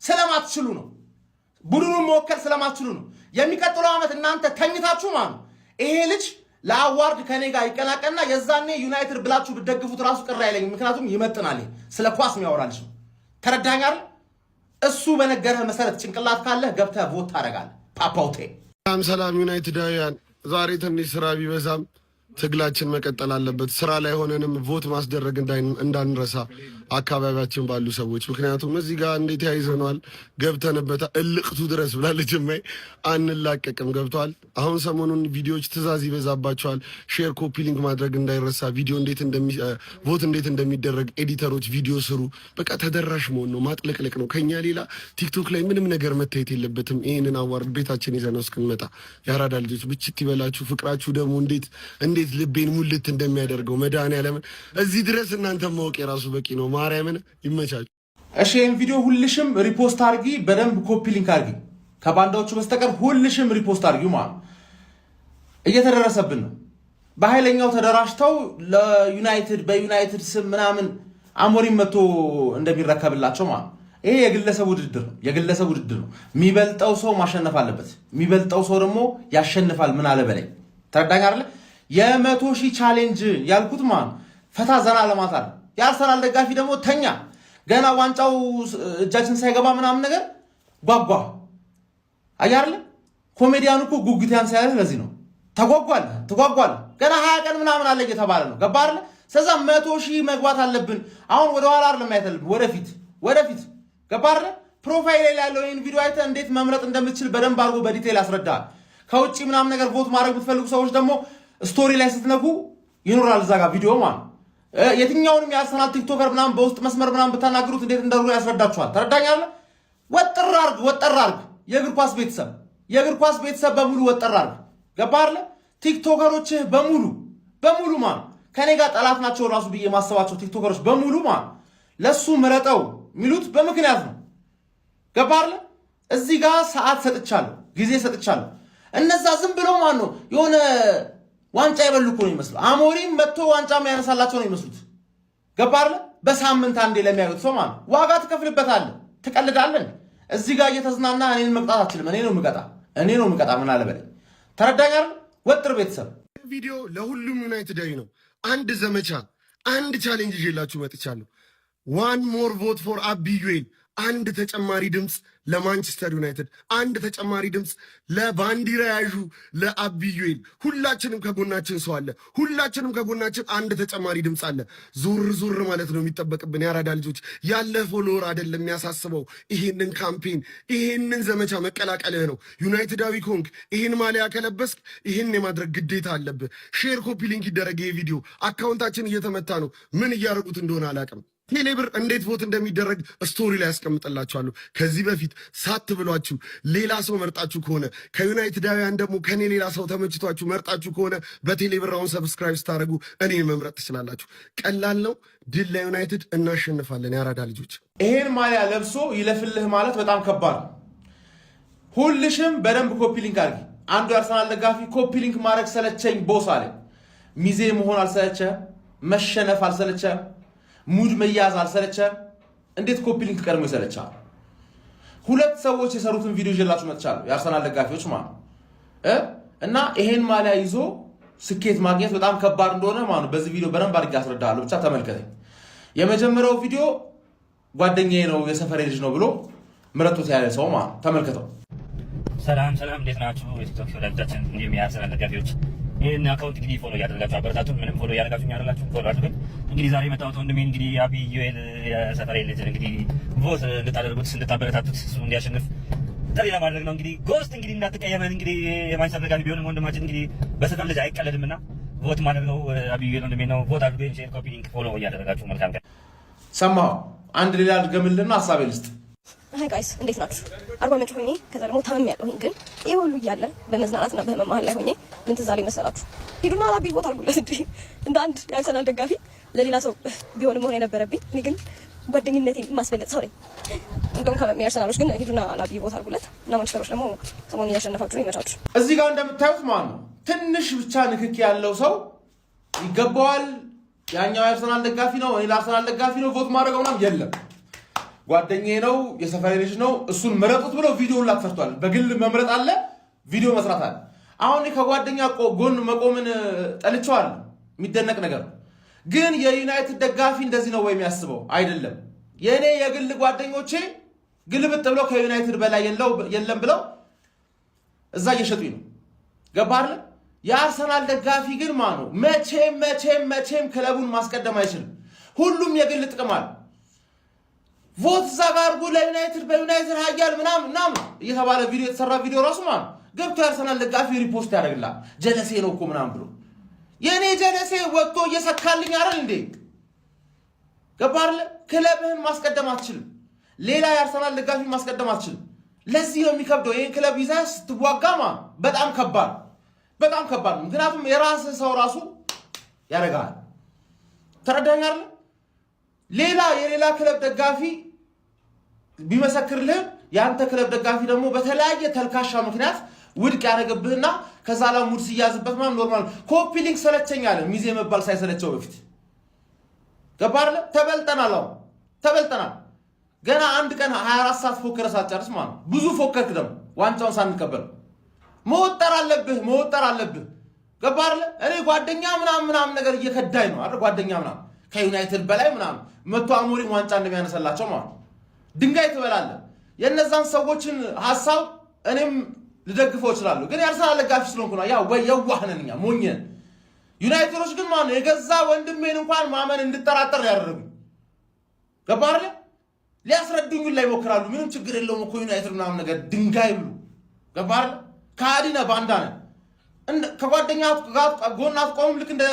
ስለማትችሉ ነው። ቡድኑን መወከል ስለማትችሉ ነው። የሚቀጥለው ዓመት እናንተ ተኝታችሁ ማን ነው ይሄ ልጅ ለ award ከኔ ጋር ይቀላቀልና የዛኔ ዩናይትድ ብላችሁ ብትደግፉት ራሱ ቅር አይለኝም። ምክንያቱም ይመጥናል። ስለ ኳስ የሚያወራ ልጅ ነው። ተረዳኝ አይደል? እሱ በነገረህ መሰረት ጭንቅላት ካለህ ገብተህ vote ታደርጋለህ። ፓፓውቴ። ሰላም ሰላም ዩናይትዳውያን፣ ዛሬ ትንሽ ስራ ቢበዛም ትግላችን መቀጠል አለበት። ስራ ላይ ሆነንም vote ማስደረግ እንዳንረሳ አካባቢያችን ባሉ ሰዎች። ምክንያቱም እዚህ ጋር እንዴት ያይዘነዋል ገብተንበት እልቅቱ ድረስ ብላለች እማይ አንላቀቅም። ገብተዋል። አሁን ሰሞኑን ቪዲዮዎች ትዕዛዝ ይበዛባቸዋል። Share፣ copy link ማድረግ እንዳይረሳ። ቪዲዮ እንዴት እንደሚ vote እንዴት እንደሚደረግ editor ኦች ቪዲዮ ስሩ። በቃ ተደራሽ መሆን ነው፣ ማጥለቅለቅ ነው። ከኛ ሌላ ቲክቶክ ላይ ምንም ነገር መታየት የለበትም። ይህንን award ቤታችን ይዘነው እስክንመጣ የአራዳ ልጆች ብችት ይበላችሁ። ፍቅራችሁ ደግሞ እንዴት እንዴት ልቤን ሙልት እንደሚያደርገው መድኃኒዓለምን እዚህ ድረስ እናንተ ማወቅ የራሱ በቂ ነው። ማርያምን ይመቻችሁ። እሺ ይህን ቪዲዮ ሁልሽም repost አድርጊ፣ በደንብ copy link አድርጊ። ከባንዳዎቹ በስተቀር ሁልሽም repost አድርጊው ማለት እየተደረሰብን ነው። በኃይለኛው ተደራጅተው ለዩናይትድ በዩናይትድ ስም ምናምን አሞሪም መጥቶ እንደሚረከብላቸው ማለት ይሄ የግለሰብ ውድድር ነው። የግለሰብ ውድድር ነው። የሚበልጠው ሰው ማሸነፍ አለበት። የሚበልጠው ሰው ደግሞ ያሸንፋል። ምን አለ በላይ ተረዳኝ አይደለ? የ100,000 challenge ያልኩት ማለት ፈታ ዘና ለማለት አለ። የአርሰናል ደጋፊ ደግሞ ተኛ፣ ገና ዋንጫው እጃችን ሳይገባ ምናምን ነገር ጓጓ። አየህ አይደለ? ኮሜዲያኑ እኮ ጉጉት ያንሳያል። ለዚህ ነው ተጓጓል ተጓጓል። ገና 20 ቀን ምናምን አለ እየተባለ ነው። ገባ አይደለ? ስለዛ 100,000 መግባት አለብን። አሁን ወደኋላ አይደለም ማየት አለብን፣ ወደፊት ወደፊት። ገባ አይደለ? Profile ላይ ያለው ይህን ቪዲዮ አይተህ እንዴት መምረጥ እንደምትችል በደንብ አድርጎ በ detail ያስረዳል። ከውጭ ምናምን ነገር vote ማድረግ የምትፈልጉ ሰዎች ደግሞ story ላይ ስትነኩ ይኖራል እዛ ጋር ቪዲዮ ማለት። የትኛውንም የአርሰናል TikToker ምናምን በውስጥ መስመር ምናምን ብታናግሩት እንዴት እንዳደርጉ ያስረዳችኋል። ተረዳኛለህ? ወጥር አርግ፣ ወጠር አርግ። የእግር ኳስ ቤተሰብ፣ የእግር ኳስ ቤተሰብ በሙሉ ወጠር አርግ። ገባህ አይደለ? TikToker ኦችህ በሙሉ በሙሉ ማለት ከኔ ጋር ጠላት ናቸው ራሱ ብዬ ማሰባቸው TikToker ኦች በሙሉ ማለት ለሱ ምረጠው የሚሉት በምክንያት ነው። ገባህ አይደለ? እዚህ ጋር ሰዓት ሰጥቻለሁ፣ ጊዜ ሰጥቻለሁ። እነዛ ዝም ብለው ማን ነው የሆነ ዋንጫ የበሉ እኮ ነው ይመስሉ። አሞሪም መጥቶ ዋንጫ የሚያነሳላቸው ነው ይመስሉት። ገባህ አይደለ? በሳምንት አንዴ ለሚያዩት ሰው ማለት ዋጋ ትከፍልበታለህ። ትቀልዳለህ። እዚህ ጋር እየተዝናና እኔን መቅጣት አትችልም። እኔ ነው የምቀጣ፣ እኔ ነው የምቀጣ። ምን አለ በለኝ። ተረዳኝ አይደል? ወጥር ቤተሰብ። ቪዲዮ ለሁሉም ዩናይትዳዊ ነው። አንድ ዘመቻ፣ አንድ challenge ይዤላችሁ መጥቻለሁ። One more vote for አቢ ዩኤል። አንድ ተጨማሪ ድምፅ ለማንቸስተር ዩናይትድ፣ አንድ ተጨማሪ ድምፅ ለባንዲራ ያዡ ለአቢ ዩኤል። ሁላችንም ከጎናችን ሰው አለ። ሁላችንም ከጎናችን አንድ ተጨማሪ ድምፅ አለ። ዞር ዞር ማለት ነው የሚጠበቅብን። የአራዳ ልጆች፣ ያለ follower አይደለም የሚያሳስበው። ይሄንን campaign ይሄንን ዘመቻ መቀላቀልህ ነው። ዩናይትዳዊ ከሆንክ፣ ይሄን ማሊያ ከለበስክ ይሄን የማድረግ ግዴታ አለብህ። Share፣ copy link ይደረግ ይሄ ቪዲዮ። Account ኣችን እየተመታ ነው። ምን እያደረጉት እንደሆነ አላውቅም። ቴሌብር እንዴት vote እንደሚደረግ story ላይ ያስቀምጥላችኋለሁ። ከዚህ በፊት ሳት ብሏችሁ ሌላ ሰው መርጣችሁ ከሆነ፣ ከዩናይትዳውያን ደግሞ ከኔ ሌላ ሰው ተመችቷችሁ መርጣችሁ ከሆነ በቴሌብር አሁን subscribe ስታደርጉ እኔን መምረጥ ትችላላችሁ። ቀላል ነው። ድል ለዩናይትድ! እናሸንፋለን። የአራዳ ልጆች። ይሄን ማሊያ ለብሶ ይለፍልህ ማለት በጣም ከባድ ነው። ሁልሽም በደንብ copy link አድርጊ። አንዱ የአርሰናል ደጋፊ copy link ማድረግ ሰለቸኝ boss አለ። ሚዜ መሆን አልሰለቸ፣ መሸነፍ አልሰለቸ፣ ሙድ መያዝ አልሰለቸ። እንዴት copy link ቀድሞ ይሰለቻል? ሁለት ሰዎች የሰሩትን ቪዲዮ ይዤላችሁ መጥቻለሁ። የአርሰናል ደጋፊዎች ማለት እና ይሄን ማሊያ ይዞ ስኬት ማግኘት በጣም ከባድ እንደሆነ ማለት ነው በዚህ ቪዲዮ በደንብ አድርጌ አስረዳለሁ። ብቻ ተመልከተኝ። የመጀመሪያው ቪዲዮ ጓደኛዬ ነው፣ የሰፈሬ ልጅ ነው ብሎ ምረጡት ያለ ሰው ማለት ተመልከተው። ሰላም ሰላም፣ እንዴት ናችሁ? የቲክቶክ ወዳጆቻችን እንዲሁም የአርሰናል ደጋፊዎች፣ ይህን account እንግዲህ follow እያደረጋችሁ አበረታቱን። ምንም follow እያደረጋችሁ ያደረጋችሁ follow አድርጉኝ። እንግዲህ ዛሬ የመጣሁት ወንድሜ እንግዲህ አቢ ዩኤል የሰፈሬ ልጅ እንግዲህ vote እንድታደርጉት፣ እንድታበረታቱት፣ እሱ እንዲያሸንፍ ጥሪ ለማድረግ ነው። እንግዲህ ጎስት እንግዲህ እንዳትቀየመን፣ እንግዲህ የማንቸስተር ደጋፊ ቢሆንም ወንድማችን እንግዲህ በሰፈር ልጅ አይቀለድም እና vote ማድረግ ነው። አቢ ዩኤል ወንድሜ ነው። Vote አድርጉኝ፣ share፣ copy link፣ follow እያደረጋችሁ መልካም ቀን። ሰማኸው? አንድ ሌላ ድገምልና ሀሳቤ ልስጥ። Hi guys፣ እንዴት ናችሁ? አርባ ምንጭ ሆኜ ከዛ ደግሞ ታምሜ ያለሁኝ፣ ግን ይህ ሁሉ እያለ በመዝናናትና በህመም መሀል ላይ ሆኜ ምን ትዝ አለኝ መሰላችሁ? ሂዱና ላቢ vote አድርጉለት። እንዴ እንደ አንድ የአርሰናል ደጋፊ ለሌላ ሰው ቢሆንም መሆን የነበረብኝ፣ እኔ ግን ጓደኝነቴን ማስበለጥ ሰው ነኝ። እንደውም ከመሚ አርሰናሎች ግን ሂዱና ላቢ vote አድርጉለት እና ማንቸስተሮች ደግሞ ሰሞኑን እያሸነፋችሁ ነው፣ ይመቻችሁ። እዚህ ጋር እንደምታዩት ማለት ነው ትንሽ ብቻ ንክኪ ያለው ሰው ይገባዋል። ያኛው የአርሰናል ደጋፊ ነው፣ እኔ ለአርሰናል ደጋፊ ነው vote ማድረገው ምናምን የለም። ጓደኛዬ ነው፣ የሰፈሬ ልጅ ነው፣ እሱን ምረጡት ብለው ቪዲዮ ሁላ ተሰርቷል። በግል መምረጥ አለ፣ ቪዲዮ መስራት አለ። አሁን ከጓደኛ ጎን መቆምን ጠልቼዋለሁ። የሚደነቅ ነገር ነው። ግን የዩናይትድ ደጋፊ እንደዚህ ነው ወይ የሚያስበው? አይደለም። የእኔ የግል ጓደኞቼ ግልብጥ ብለው ከዩናይትድ በላይ የለም ብለው እዛ እየሸጡኝ ነው። ገባህ አይደለ? የአርሰናል ደጋፊ ግን ማ ነው መቼም መቼም መቼም ክለቡን ማስቀደም አይችልም። ሁሉም የግል ጥቅም አለ። Vote እዛ ጋር አድርጉ ለዩናይትድ፣ በዩናይትድ ሀያል ምናምን ምናምን እየተባለ ቪዲዮ የተሰራ ቪዲዮ ራሱ ማለት ገብቶ የአርሰናል ደጋፊ repost ያደርግላል። ጀለሴ ነው እኮ ምናምን ብሎ። የእኔ ጀለሴ ወጥቶ እየሰካልኝ አይደል እንዴ? ገባ አይደለ? ክለብህን ማስቀደም አትችልም። ሌላ የአርሰናል ደጋፊ ማስቀደም አትችልም። ለዚህ ነው የሚከብደው። ይህን ክለብ ይዘህ ስትዋጋማ በጣም ከባድ፣ በጣም ከባድ ነው። ምክንያቱም የራስህ ሰው ራሱ ያደርግሃል። ተረዳኝ አይደለ? ሌላ የሌላ ክለብ ደጋፊ ቢመሰክርልህም የአንተ ክለብ ደጋፊ ደግሞ በተለያየ ተልካሻ ምክንያት ውድቅ ያደረገብህና ከዛ ላይ ሙድ ሲያዝበት ምናምን normal። Copy link ሰለቸኝ አለ ሚዜ መባል ሳይሰለቸው በፊት። ገባ አይደለ? ተበልጠናል። አሁን ተበልጠናል። ገና አንድ ቀን 24 ሰዓት ፎከረ ሳትጨርስ ማለት ነው። ብዙ ፎከርክ ደግሞ ዋንጫውን ሳንቀበል። መወጠር አለብህ፣ መወጠር አለብህ። ገባ አይደለ? እኔ ጓደኛ ምናምን ምናምን ነገር እየከዳኝ ነው አይደል? ጓደኛ ምናምን ከዩናይትድ በላይ ምናምን መቶ አሞሪም ዋንጫ እንደሚያነሳላቸው ማለት ነው። ድንጋይ ትበላለህ። የእነዛን ሰዎችን ሀሳብ እኔም ልደግፈው እችላለሁ፣ ግን የአርሰናል ደጋፊ ስለሆንኩ ነው። ያ ወይ የዋህ ነን እኛ፣ ሞኝ ነን። ዩናይትዶች ግን ማለት ነው የገዛ ወንድሜን እንኳን ማመን እንድጠራጠር ያደረጉኝ። ገባ አይደለ? ሊያስረዱኝ ላይ ይሞክራሉ። ምንም ችግር የለውም እኮ ዩናይትድ ምናምን ነገር፣ ድንጋይ ብሉ። ገባ አይደለ? ከሃዲ ነህ፣ ባንዳ ነህ። ከጓደኛ ጋር ጎን አትቆምም። ልክ እንደ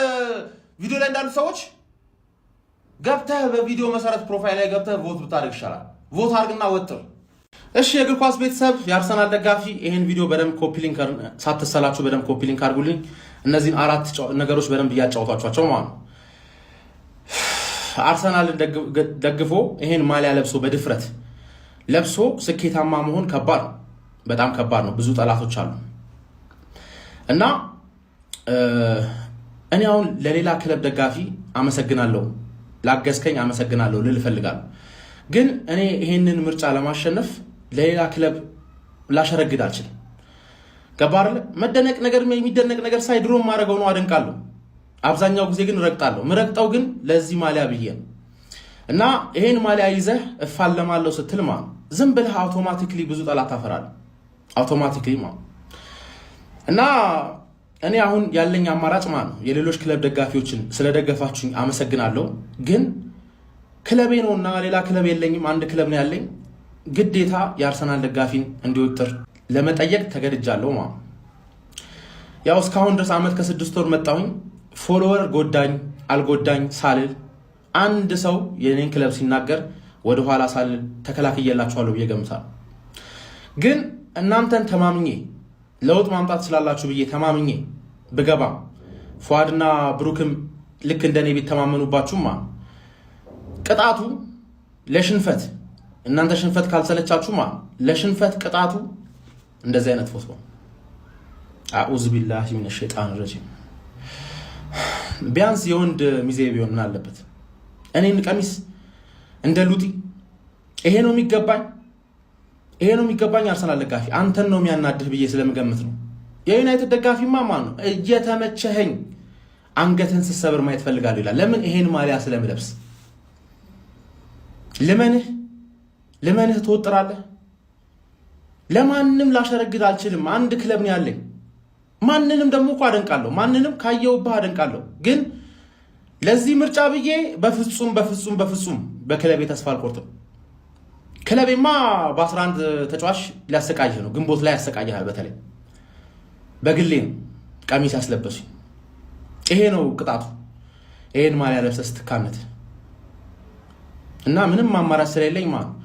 ቪዲዮ ላይ እንዳሉ ሰዎች ገብተህ በቪዲዮ መሰረት profile ላይ ገብተህ vote ብታደርግ ይሻላል። Vote አድርግና ወጥር። እሺ የእግር ኳስ ቤተሰብ፣ የአርሰናል ደጋፊ፣ ይሄን ቪዲዮ በደንብ copy link ሳትሰላችሁ በደንብ copy link አድርጉልኝ። እነዚህን አራት ነገሮች በደንብ እያጫወቷቸው ማለት ነው። አርሰናልን ደግፎ ይሄን ማሊያ ለብሶ፣ በድፍረት ለብሶ ስኬታማ መሆን ከባድ ነው፣ በጣም ከባድ ነው። ብዙ ጠላቶች አሉ እና እኔ አሁን ለሌላ ክለብ ደጋፊ አመሰግናለሁ፣ ላገዝከኝ አመሰግናለሁ ልል እፈልጋለሁ። ግን እኔ ይሄንን ምርጫ ለማሸነፍ ለሌላ ክለብ ላሸረግድ አልችልም። ገባ አይደለ? መደነቅ ነገር፣ የሚደነቅ ነገር ሳይ ድሮ የማደርገው ነው፣ አደንቃለሁ። አብዛኛው ጊዜ ግን እረግጣለሁ። ምረግጠው ግን ለዚህ ማሊያ ብዬ ነው። እና ይሄን ማሊያ ይዘህ እፋለማለሁ ስትል ማለት ዝም ብለህ automatically ብዙ ጠላት ታፈራለህ። Automatically ማለት። እና እኔ አሁን ያለኝ አማራጭ ማለት ነው የሌሎች ክለብ ደጋፊዎችን ስለደገፋችሁኝ አመሰግናለሁ። ግን ክለቤ ነው እና ሌላ ክለብ የለኝም፣ አንድ ክለብ ነው ያለኝ። ግዴታ የአርሰናል ደጋፊን እንዲወጥር ለመጠየቅ ተገድጃለሁ ማለት ነው። ያው እስካሁን ድረስ ዓመት ከ6 ወር መጣሁኝ። Follower ጎዳኝ አልጎዳኝ ሳልል፣ አንድ ሰው የኔን ክለብ ሲናገር ወደኋላ ሳልል ተከላክዬላችኋለሁ ብዬ ገምታለሁ። ግን እናንተን ተማምኜ፣ ለውጥ ማምጣት ስላላችሁ ብዬ ተማምኜ ብገባም፣ ፏድና ብሩክም ልክ እንደኔ ቢተማመኑባችሁማ ቅጣቱ ለሽንፈት፣ እናንተ ሽንፈት ካልሰለቻችሁማ ለሽንፈት ቅጣቱ እንደዚህ አይነት ፎቶ። أعوذ بالله من الشيطان الرجيم። ቢያንስ የወንድ ሚዜ ቢሆን ምን አለበት? እኔን ቀሚስ እንደ ሉጢ። ይሄ ነው የሚገባኝ፣ ይሄ ነው የሚገባኝ። አርሰናል ደጋፊ አንተን ነው የሚያናድህ ብዬ ስለምገምት ነው። የዩናይትድ ደጋፊማ ማን ነው እየተመቸኸኝ አንገትህን ስሰብር ማየት ፈልጋለሁ ይላል። ለምን? ይሄን ማሊያ ስለምለብስ። ልመንህ ልመንህ ትወጥራለህ። ለማንም ላሸረግድ አልችልም። አንድ ክለብ ነው ያለኝ። ማንንም ደግሞ እኮ አደንቃለሁ። ማንንም ካየውብህ አደንቃለሁ። ግን ለዚህ ምርጫ ብዬ በፍጹም በፍጹም በፍጹም በክለቤ ተስፋ አልቆርጥም። ክለቤማ በ11 ተጫዋች ሊያሰቃይህ ነው። ግንቦት ላይ ያሰቃይሃል። በተለይ በግሌ ነው ቀሚስ ያስለበሱኝ። ይሄ ነው ቅጣቱ። ይሄን ማሊያ ለብሰህ ስትካነት እና ምንም አማራጭ ስለሌለኝ ማለት ነው።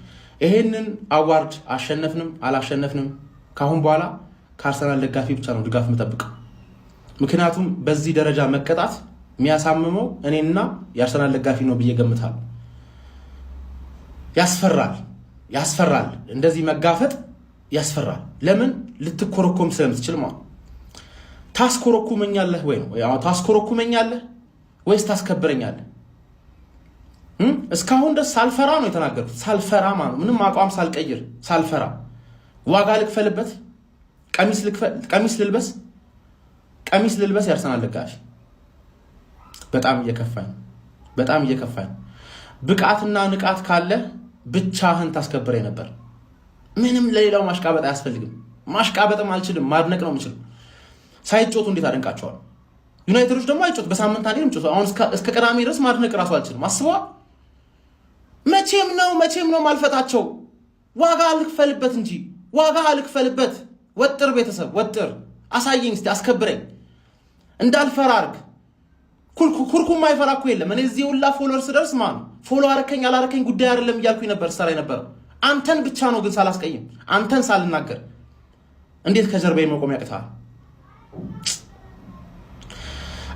ይሄንን award አሸነፍንም አላሸነፍንም ከአሁን በኋላ ከአርሰናል ደጋፊ ብቻ ነው ድጋፍ የምጠብቀው። ምክንያቱም በዚህ ደረጃ መቀጣት የሚያሳምመው እኔና የአርሰናል ደጋፊ ነው ብዬ ገምታለሁ። ያስፈራል፣ ያስፈራል። እንደዚህ መጋፈጥ ያስፈራል። ለምን? ልትኮረኮም ስለምትችል ማለት። ታስኮረኩመኛለህ ወይ ነው፣ ታስኮረኩመኛለህ ወይስ ታስከብረኛለህ? እስካሁን ድረስ ሳልፈራ ነው የተናገርኩት። ሳልፈራ ማለት ምንም አቋም ሳልቀይር፣ ሳልፈራ። ዋጋ ልክፈልበት፣ ቀሚስ ልልበስ፣ ቀሚስ ልልበስ። የአርሰናል ደጋፊ በጣም እየከፋኝ፣ በጣም እየከፋኝ። ብቃትና ንቃት ካለ ብቻህን ታስከብረኝ ነበር። ምንም ለሌላው ማሽቃበጥ አያስፈልግም። ማሽቃበጥም አልችልም፣ ማድነቅ ነው የምችለው። ሳይጮቱ እንዴት አደንቃቸዋል? ዩናይትዶች ደግሞ አይጮት፣ በሳምንት አንዴ ነው የሚጮቱ። አሁን እስከ ቅዳሜ ድረስ ማድነቅ እራሱ አልችልም። አስበዋል። መቼም ነው ማልፈታቸው። ዋጋ አልክፈልበት እንጂ፣ ዋጋ አልክፈልበት። ወጥር ቤተሰብ ወጥር፣ አሳየኝ እስቲ፣ አስከብረኝ፣ እንዳልፈራ አርግ። ኩርኩም ማይፈራ እኮ የለም። እኔ እዚህ ሁላ follower ስደርስ ማን follow አረከኝ አላረከኝ ጉዳይ አይደለም እያልኩኝ ነበር ሰራ የነበረው። አንተን ብቻ ነው ግን ሳላስቀይም፣ አንተን ሳልናገር እንዴት ከጀርባዬ መቆም ያቅተሃል?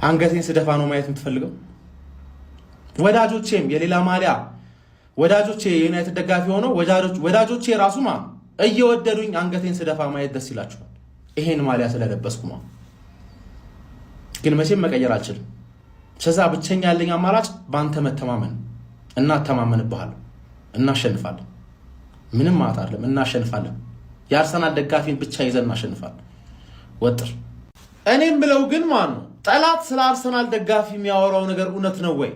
አንገቴን ስደፋ ነው ማየት የምትፈልገው? ወዳጆቼም የሌላ ማሊያ ወዳጆቼ፣ የዩናይትድ ደጋፊ ሆነው ወዳጆቼ ራሱ ማ እየወደዱኝ አንገቴን ስደፋ ማየት ደስ ይላቸዋል። ይሄን ማሊያ ስለለበስኩ ማ ግን መቼም መቀየር አልችልም። ስለዛ ብቸኛ ያለኝ አማራጭ በአንተ መተማመን እና እተማመንብሃለሁ። እናሸንፋለን። ምንም ማለት አይደለም። እናሸንፋለን። የአርሰናል ደጋፊን ብቻ ይዘን እናሸንፋለን። ወጥር። እኔም ብለው ግን ማን ነው ጠላት ስለ አርሰናል ደጋፊ የሚያወራው ነገር እውነት ነው ወይ?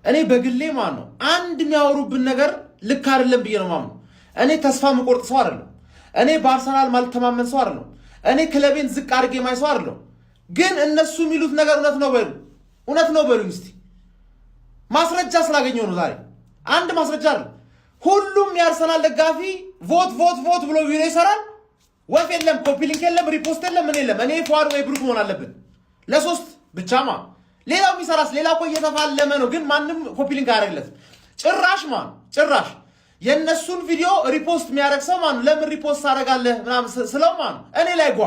እኔ በግሌ ማን ነው አንድ የሚያወሩብን ነገር ልክ አይደለም ብዬ ነው ማምነው። እኔ ተስፋ የምቆርጥ ሰው አይደለም። እኔ በአርሰናል ማልተማመን ሰው አይደለም። እኔ ክለቤን ዝቅ አድርጌ ማይ ሰው አይደለም። ግን እነሱ የሚሉት ነገር እውነት ነው በሉ፣ እውነት ነው በሉኝ እስቲ። ማስረጃ ስላገኘው ነው ዛሬ። አንድ ማስረጃ አይደለም። ሁሉም የአርሰናል ደጋፊ vote vote vote ብሎ ቪዲዮ ይሰራል። ወፍ የለም፣ copy link የለም፣ repost የለም፣ ምን የለም። እኔ ፏድ ወይ ብሩክ መሆን አለብን ለሶስት ብቻማ። ሌላው የሚሰራስ ሌላ እኮ እየተፋለመ ነው፣ ግን ማንም copy link አያደርግለትም። ጭራሽ ማን ጭራሽ የእነሱን ቪዲዮ repost የሚያደርግ ሰው ማን ለምን repost ታደርጋለህ ምናምን ስለው ማን እኔ ላይ ጓ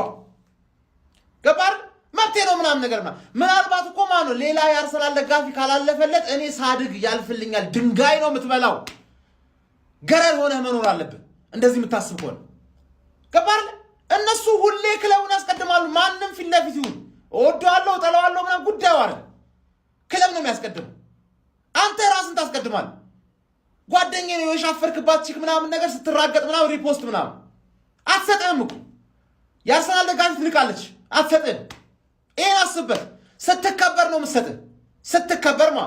ገባር መብቴ ነው ምናምን ነገር ምናልባት እኮ ማን ነው ሌላ የአርሰናል ደጋፊ ካላለፈለት እኔ ሳድግ ያልፍልኛል። ድንጋይ ነው የምትበላው። ገረድ ሆነህ መኖር አለብህ እንደዚህ የምታስብ ከሆነ፣ ገባር። እነሱ ሁሌ ክለቡን ያስቀድማሉ። ማንም ፊት ለፊት ይሁን እወደዋለሁ እጠላዋለሁ ምናምን ጉዳዩ አይደል። ክለብ ነው የሚያስቀድመው። አንተ ራስን ታስቀድማለህ። ጓደኛዬ ነው የሻፈርክባት chick ምናምን ነገር ስትራገጥ ምናምን repost ምናምን አትሰጥህም እኮ። የአርሰናል ደጋፊ ትንቃለች፣ አትሰጥህም። ይሄን አስብበት። ስትከበር ነው የምትሰጥህ። ስትከበር ማ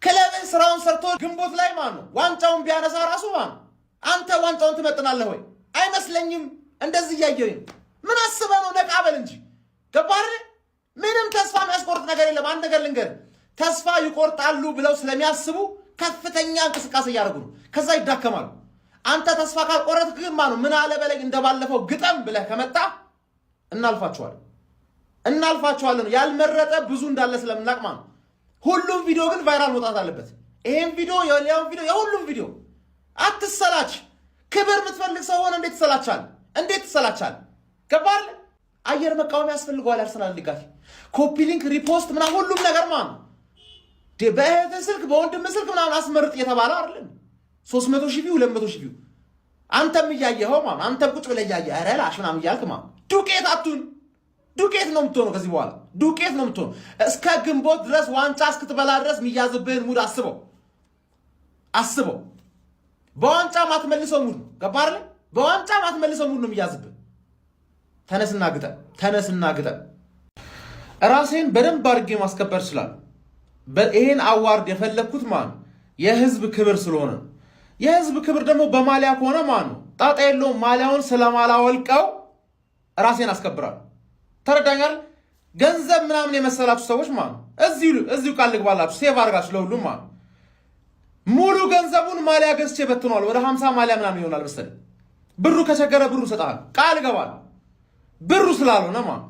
ክለብህ ስራውን ሰርቶ ግንቦት ላይ ማ ነው ዋንጫውን ቢያነሳ ራሱ ማ ነው አንተ ዋንጫውን ትመጥናለህ ወይ? አይመስለኝም። እንደዚህ እያየሁኝ ምን አስበህ ነው? ነቃ በል እንጂ፣ ገባህ አይደል? ምንም ተስፋ የሚያስቆርጥ ነገር የለም። አንድ ነገር ልንገርህ፣ ተስፋ ይቆርጣሉ ብለው ስለሚያስቡ ከፍተኛ እንቅስቃሴ እያደረጉ ነው። ከዛ ይዳከማሉ። አንተ ተስፋ ካልቆረጥክ ግን ማነው ምን አለ በለኝ እንደባለፈው ግጠም ብለህ ከመጣ እናልፋቸዋለን፣ እናልፋቸዋለን። ያልመረጠ ብዙ እንዳለ ስለምናቅ ማለት ነው። ሁሉም ቪዲዮ ግን viral መውጣት አለበት። ይሄን ቪዲዮ፣ የሌላውን ቪዲዮ፣ የሁሉም ቪዲዮ አትሰላች። ክብር የምትፈልግ ሰው ሆነ እንዴት ትሰላቻል? እንዴት ትሰላቻል? ገባህ? አየር መቃወም ያስፈልገዋል። አርሰናል ደጋፊ copy link፣ repost ምናምን ሁሉም ነገር ማለት ነው። በእህትህ ስልክ በወንድም ስልክ ምናምን አስመርጥ እየተባለ አይደለም። 300,000 view፣ 200,000 view አንተም እያየኸው ማለት አንተም ቁጭ ብለህ እያየህ ኧረ ላሽ ምናምን እያልክ ማለት ዱቄት አቱን ዱቄት ነው የምትሆነው። ከዚህ በኋላ ዱቄት ነው የምትሆነው። እስከ ግንቦት ድረስ ዋንጫ እስክትበላ ድረስ የሚያዝብህን mood አስበው አስበው። በዋንጫ ማትመልሰው mood ነው። ገባህ አይደለ? በዋንጫ ማትመልሰው mood ነው የሚያዝብህ። ተነስና ግጠም፣ ተነስና ግጠም። ራሴን በደንብ አድርጌ ማስከበር እችላለሁ። ይሄን award የፈለግኩት ማን የህዝብ ክብር ስለሆነ ነው። የህዝብ ክብር ደግሞ በማሊያ ከሆነ ማን ነው ጣጣ የለውም። ማሊያውን ስለማላወልቀው ራሴን አስከብራለሁ። ተረዳኛል። ገንዘብ ምናምን የመሰላችሁ ሰዎች ማለት ነው እዚሁ ቃል ልግባላችሁ፣ save አድርጋችሁ ለሁሉም ማለት ሙሉ ገንዘቡን ማሊያ ገዝቼ በትኗል። ወደ 50 ማሊያ ምናምን ይሆናል መሰለኝ። ብሩ ከቸገረ ብሩ እሰጥሃለሁ፣ ቃል እገባለሁ። ብሩ ስላልሆነ ማለት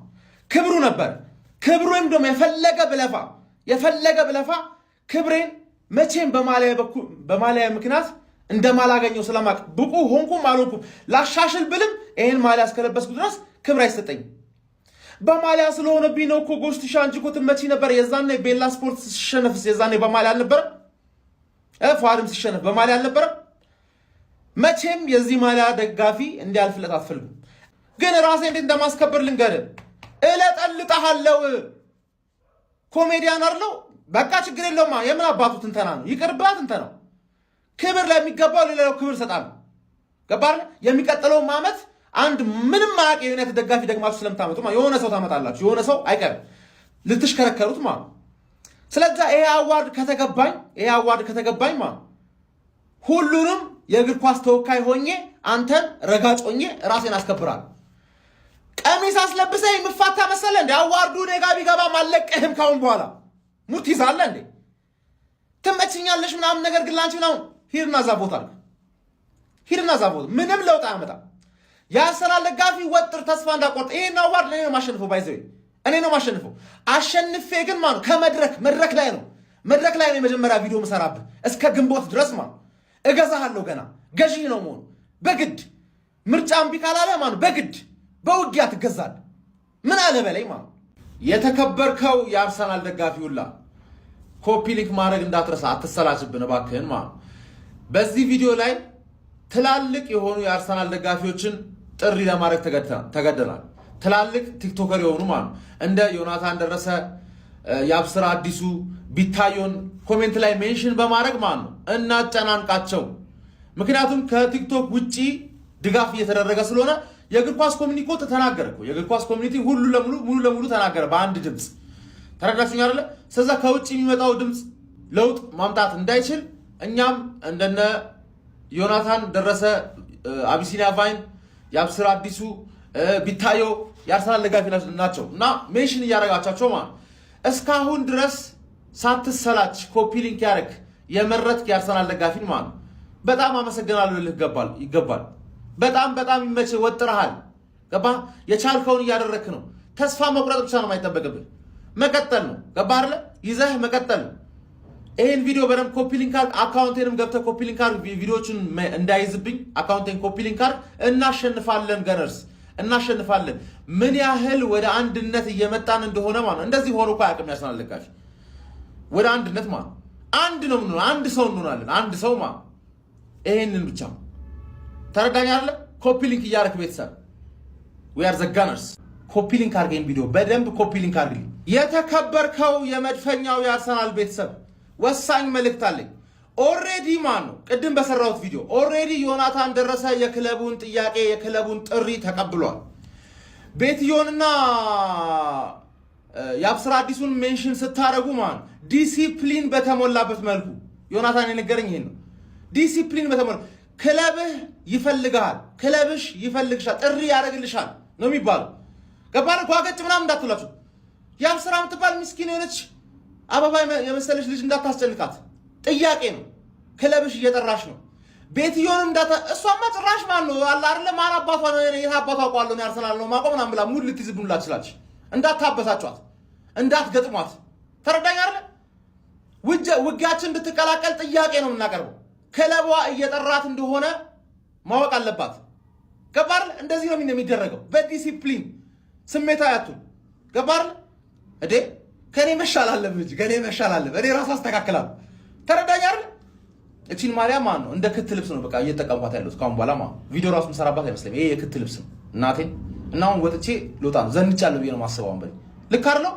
ክብሩ ነበር። ክብሩ ወይም ደግሞ የፈለገ ብለፋ የፈለገ ብለፋ ክብሬን መቼም በማሊያ ምክንያት እንደማላገኘው ስለማቅ ብቁ ሆንኩም አልሆንኩም ላሻሽል ብልም ይህን ማሊያ እስከለበስኩ ድረስ ክብር አይሰጠኝም። በማሊያ ስለሆነብኝ ነው እኮ ጎስትሻ እንጂ እኮ ትመቺ ነበር። የዛኔ ቤላ ስፖርት ሲሸነፍስ የዛኔ በማሊያ አልነበረም? ፏድም ሲሸነፍ በማሊያ አልነበረም? መቼም የዚህ ማሊያ ደጋፊ እንዲያልፍለት አትፈልጉም። ግን ራሴ እንዴት እንደማስከብር ልንገርህ። እለጠልጠሃለው። ኮሜዲያን አይደለው? በቃ ችግር የለውማ። የምን አባቱ ትንተና ነው? ይቅርብህ ትንተናው። ክብር ለሚገባው ለሌላው ክብር እሰጣለሁ። ገባህ? የሚቀጥለውም ዓመት አንድ ምንም ማያውቅ የዩናይትድ ደጋፊ ደግማችሁ ስለምታመጡ የሆነ ሰው ታመጣላችሁ። የሆነ ሰው አይቀርም ልትሽከረከሩት ማለት። ስለዛ ይሄ award ከተገባኝ ማለት ሁሉንም የእግር ኳስ ተወካይ ሆኜ አንተን ረጋጭ ሆኜ ራሴን አስከብራለሁ። ቀሚስ አስለብሰህ የምፋታ መሰለህ እንዴ? Award ኡ እኔ ጋ ቢገባም አልለቅህም። ካሁን በኋላ ሙት ይዛለህ እንዴ? ትመችኛለሽ ምናምን ነገር ግን ላንቺ ምናምን ሂድና እዛ vote አድርግ። ሂድና እዛ vote፣ ምንም ለውጥ አያመጣም። የአርሰናል ደጋፊ ወጥር፣ ተስፋ እንዳቆርጥ። ይሄን award እኔ ነው የማሸንፈው። By the way እኔ ነው የማሸንፈው። አሸንፌ ግን ማለት ከመድረክ መድረክ ላይ ነው የመጀመሪያ ቪዲዮ ምሰራብህ እስከ ግንቦት ድረስ ማለት እገዛሃለሁ። ገና ገዢ ነው መሆኑ በግድ፣ ምርጫ እምቢ ካላለ ማለት በግድ በውጊያ ትገዛለህ። ምን አለ በላይ ማለት። የተከበርከው የአርሰናል ደጋፊ ሁላ copy link ማድረግ እንዳትረሳ፣ አትሰላችብን እባክህን ማለት። በዚህ ቪዲዮ ላይ ትላልቅ የሆኑ የአርሰናል ደጋፊዎችን ጥሪ ለማድረግ ተገደናል። ትላልቅ TikToker የሆኑ ማለት እንደ ዮናታን ደረሰ፣ የአብስራ አዲሱ፣ ቢታዮን comment ላይ mention በማድረግ ማለት ነው እናጨናንቃቸው። ምክንያቱም ከቲክቶክ ውጪ ድጋፍ እየተደረገ ስለሆነ የእግር ኳስ community እኮ ተናገረ እኮ። የእግር ኳስ community ሁሉ ለሙሉ ሙሉ ለሙሉ ተናገረ በአንድ ድምፅ። ተረዳችሁኝ አይደለ? ስለዛ ከውጭ የሚመጣው ድምፅ ለውጥ ማምጣት እንዳይችል እኛም እንደነ ዮናታን ደረሰ፣ አቢሲኒያ ቫይን፣ የአብስራ አዲሱ፣ ቢታዮ የአርሰናል ደጋፊ ናቸው እና mention እያደረጋቻቸው ማለት እስካሁን ድረስ ሳትሰላች copy link ያደረግ የመረጥክ የአርሰናል ደጋፊን ማለት ነው በጣም አመሰግናለሁ ልልህ ይገባል። በጣም በጣም ይመችህ። ወጥረሃል። ገባህ? የቻልከውን እያደረግክ ነው። ተስፋ መቁረጥ ብቻ ነው የማይጠበቅብህ፣ መቀጠል ነው። ገባህ አይደለ? ይዘህ መቀጠል ነው። ይህን ቪዲዮ በደንብ copy link አድርግ። Account ኤንም ገብተህ copy link አድርግ። ቪዲዮዎችን እንዳይዝብኝ account ኤን copy link አድርግ። እናሸንፋለን፣ Gunners እናሸንፋለን። ምን ያህል ወደ አንድነት እየመጣን እንደሆነ ማለት ነው። እንደዚህ ሆኖ እኮ አያውቅም። ያርሰናል ደጋፊ ወደ አንድነት ማለት ነው። አንድ ነው የምንሆነው፣ አንድ ሰው እንሆናለን። አንድ ሰው ማለት ይሄንን ብቻ ተረዳኝ አይደለ? Copy link እያደረክ ቤተሰብ፣ we are the Gunners። Copy link አድርገኝ፣ ቪዲዮ በደንብ copy link አድርግልኝ። የተከበርከው የመድፈኛው የአርሰናል ቤተሰብ ወሳኝ መልእክት አለኝ። Already ማን ነው ቅድም በሰራሁት ቪዲዮ already ዮናታን ደረሰ የክለቡን ጥያቄ የክለቡን ጥሪ ተቀብሏል። ቤትዮንና የአብስራ አዲሱን mention ስታደርጉ ማን ዲሲፕሊን በተሞላበት መልኩ፣ ዮናታን የነገረኝ ይሄን ነው። ዲሲፕሊን በተሞላ ክለብህ ይፈልግሃል፣ ክለብሽ ይፈልግሻል፣ ጥሪ ያደርግልሻል ነው የሚባለው። ገባህ? ጓገጭ ምናምን እንዳትላችሁ። የአብስራ የምትባል ምስኪን የሆነች አበባ የመሰለች ልጅ እንዳታስጨንቃት። ጥያቄ ነው። ክለብሽ እየጠራሽ ነው። ቤትዮንም እንዳታ እሷማ ጭራሽ ማን ነው አለ አይደለ? ማን አባቷ ነው የት አባቷ አውቀዋለሁ ነው ያርሰናል ነው ማቆም ምናምን ብላ mood ልትይዝብን ሁላ ትችላለች። እንዳታበሳጯት፣ እንዳትገጥሟት። ተረዳኝ አይደለ? ውጊያችን እንድትቀላቀል ጥያቄ ነው የምናቀርበው። ክለቧ እየጠራት እንደሆነ ማወቅ አለባት። ገባህ አይደል? እንደዚህ ነው የሚደረገው በዲሲፕሊን፣ ስሜታዊ አትሁን። ገባህ አይደል? እዴ ከኔ መሻል አለብህ እንጂ ከኔ መሻል አለብህ። እኔ ራሱ አስተካክላለሁ። ተረዳኝ አይደል? እቺን ማሊያ ማን ነው እንደ ክት ልብስ ነው በቃ እየጠቀምኳት ያለሁት። ካሁን በኋላ ማለት ቪዲዮ ራሱ የምሰራባት አይመስለኝም። ይሄ የክት ልብስ ነው እናቴ። እና አሁን ወጥቼ ልወጣ ነው። ዘንጫለሁ ብዬ ነው የማስበው። አሁን በል ልክ አይደለው?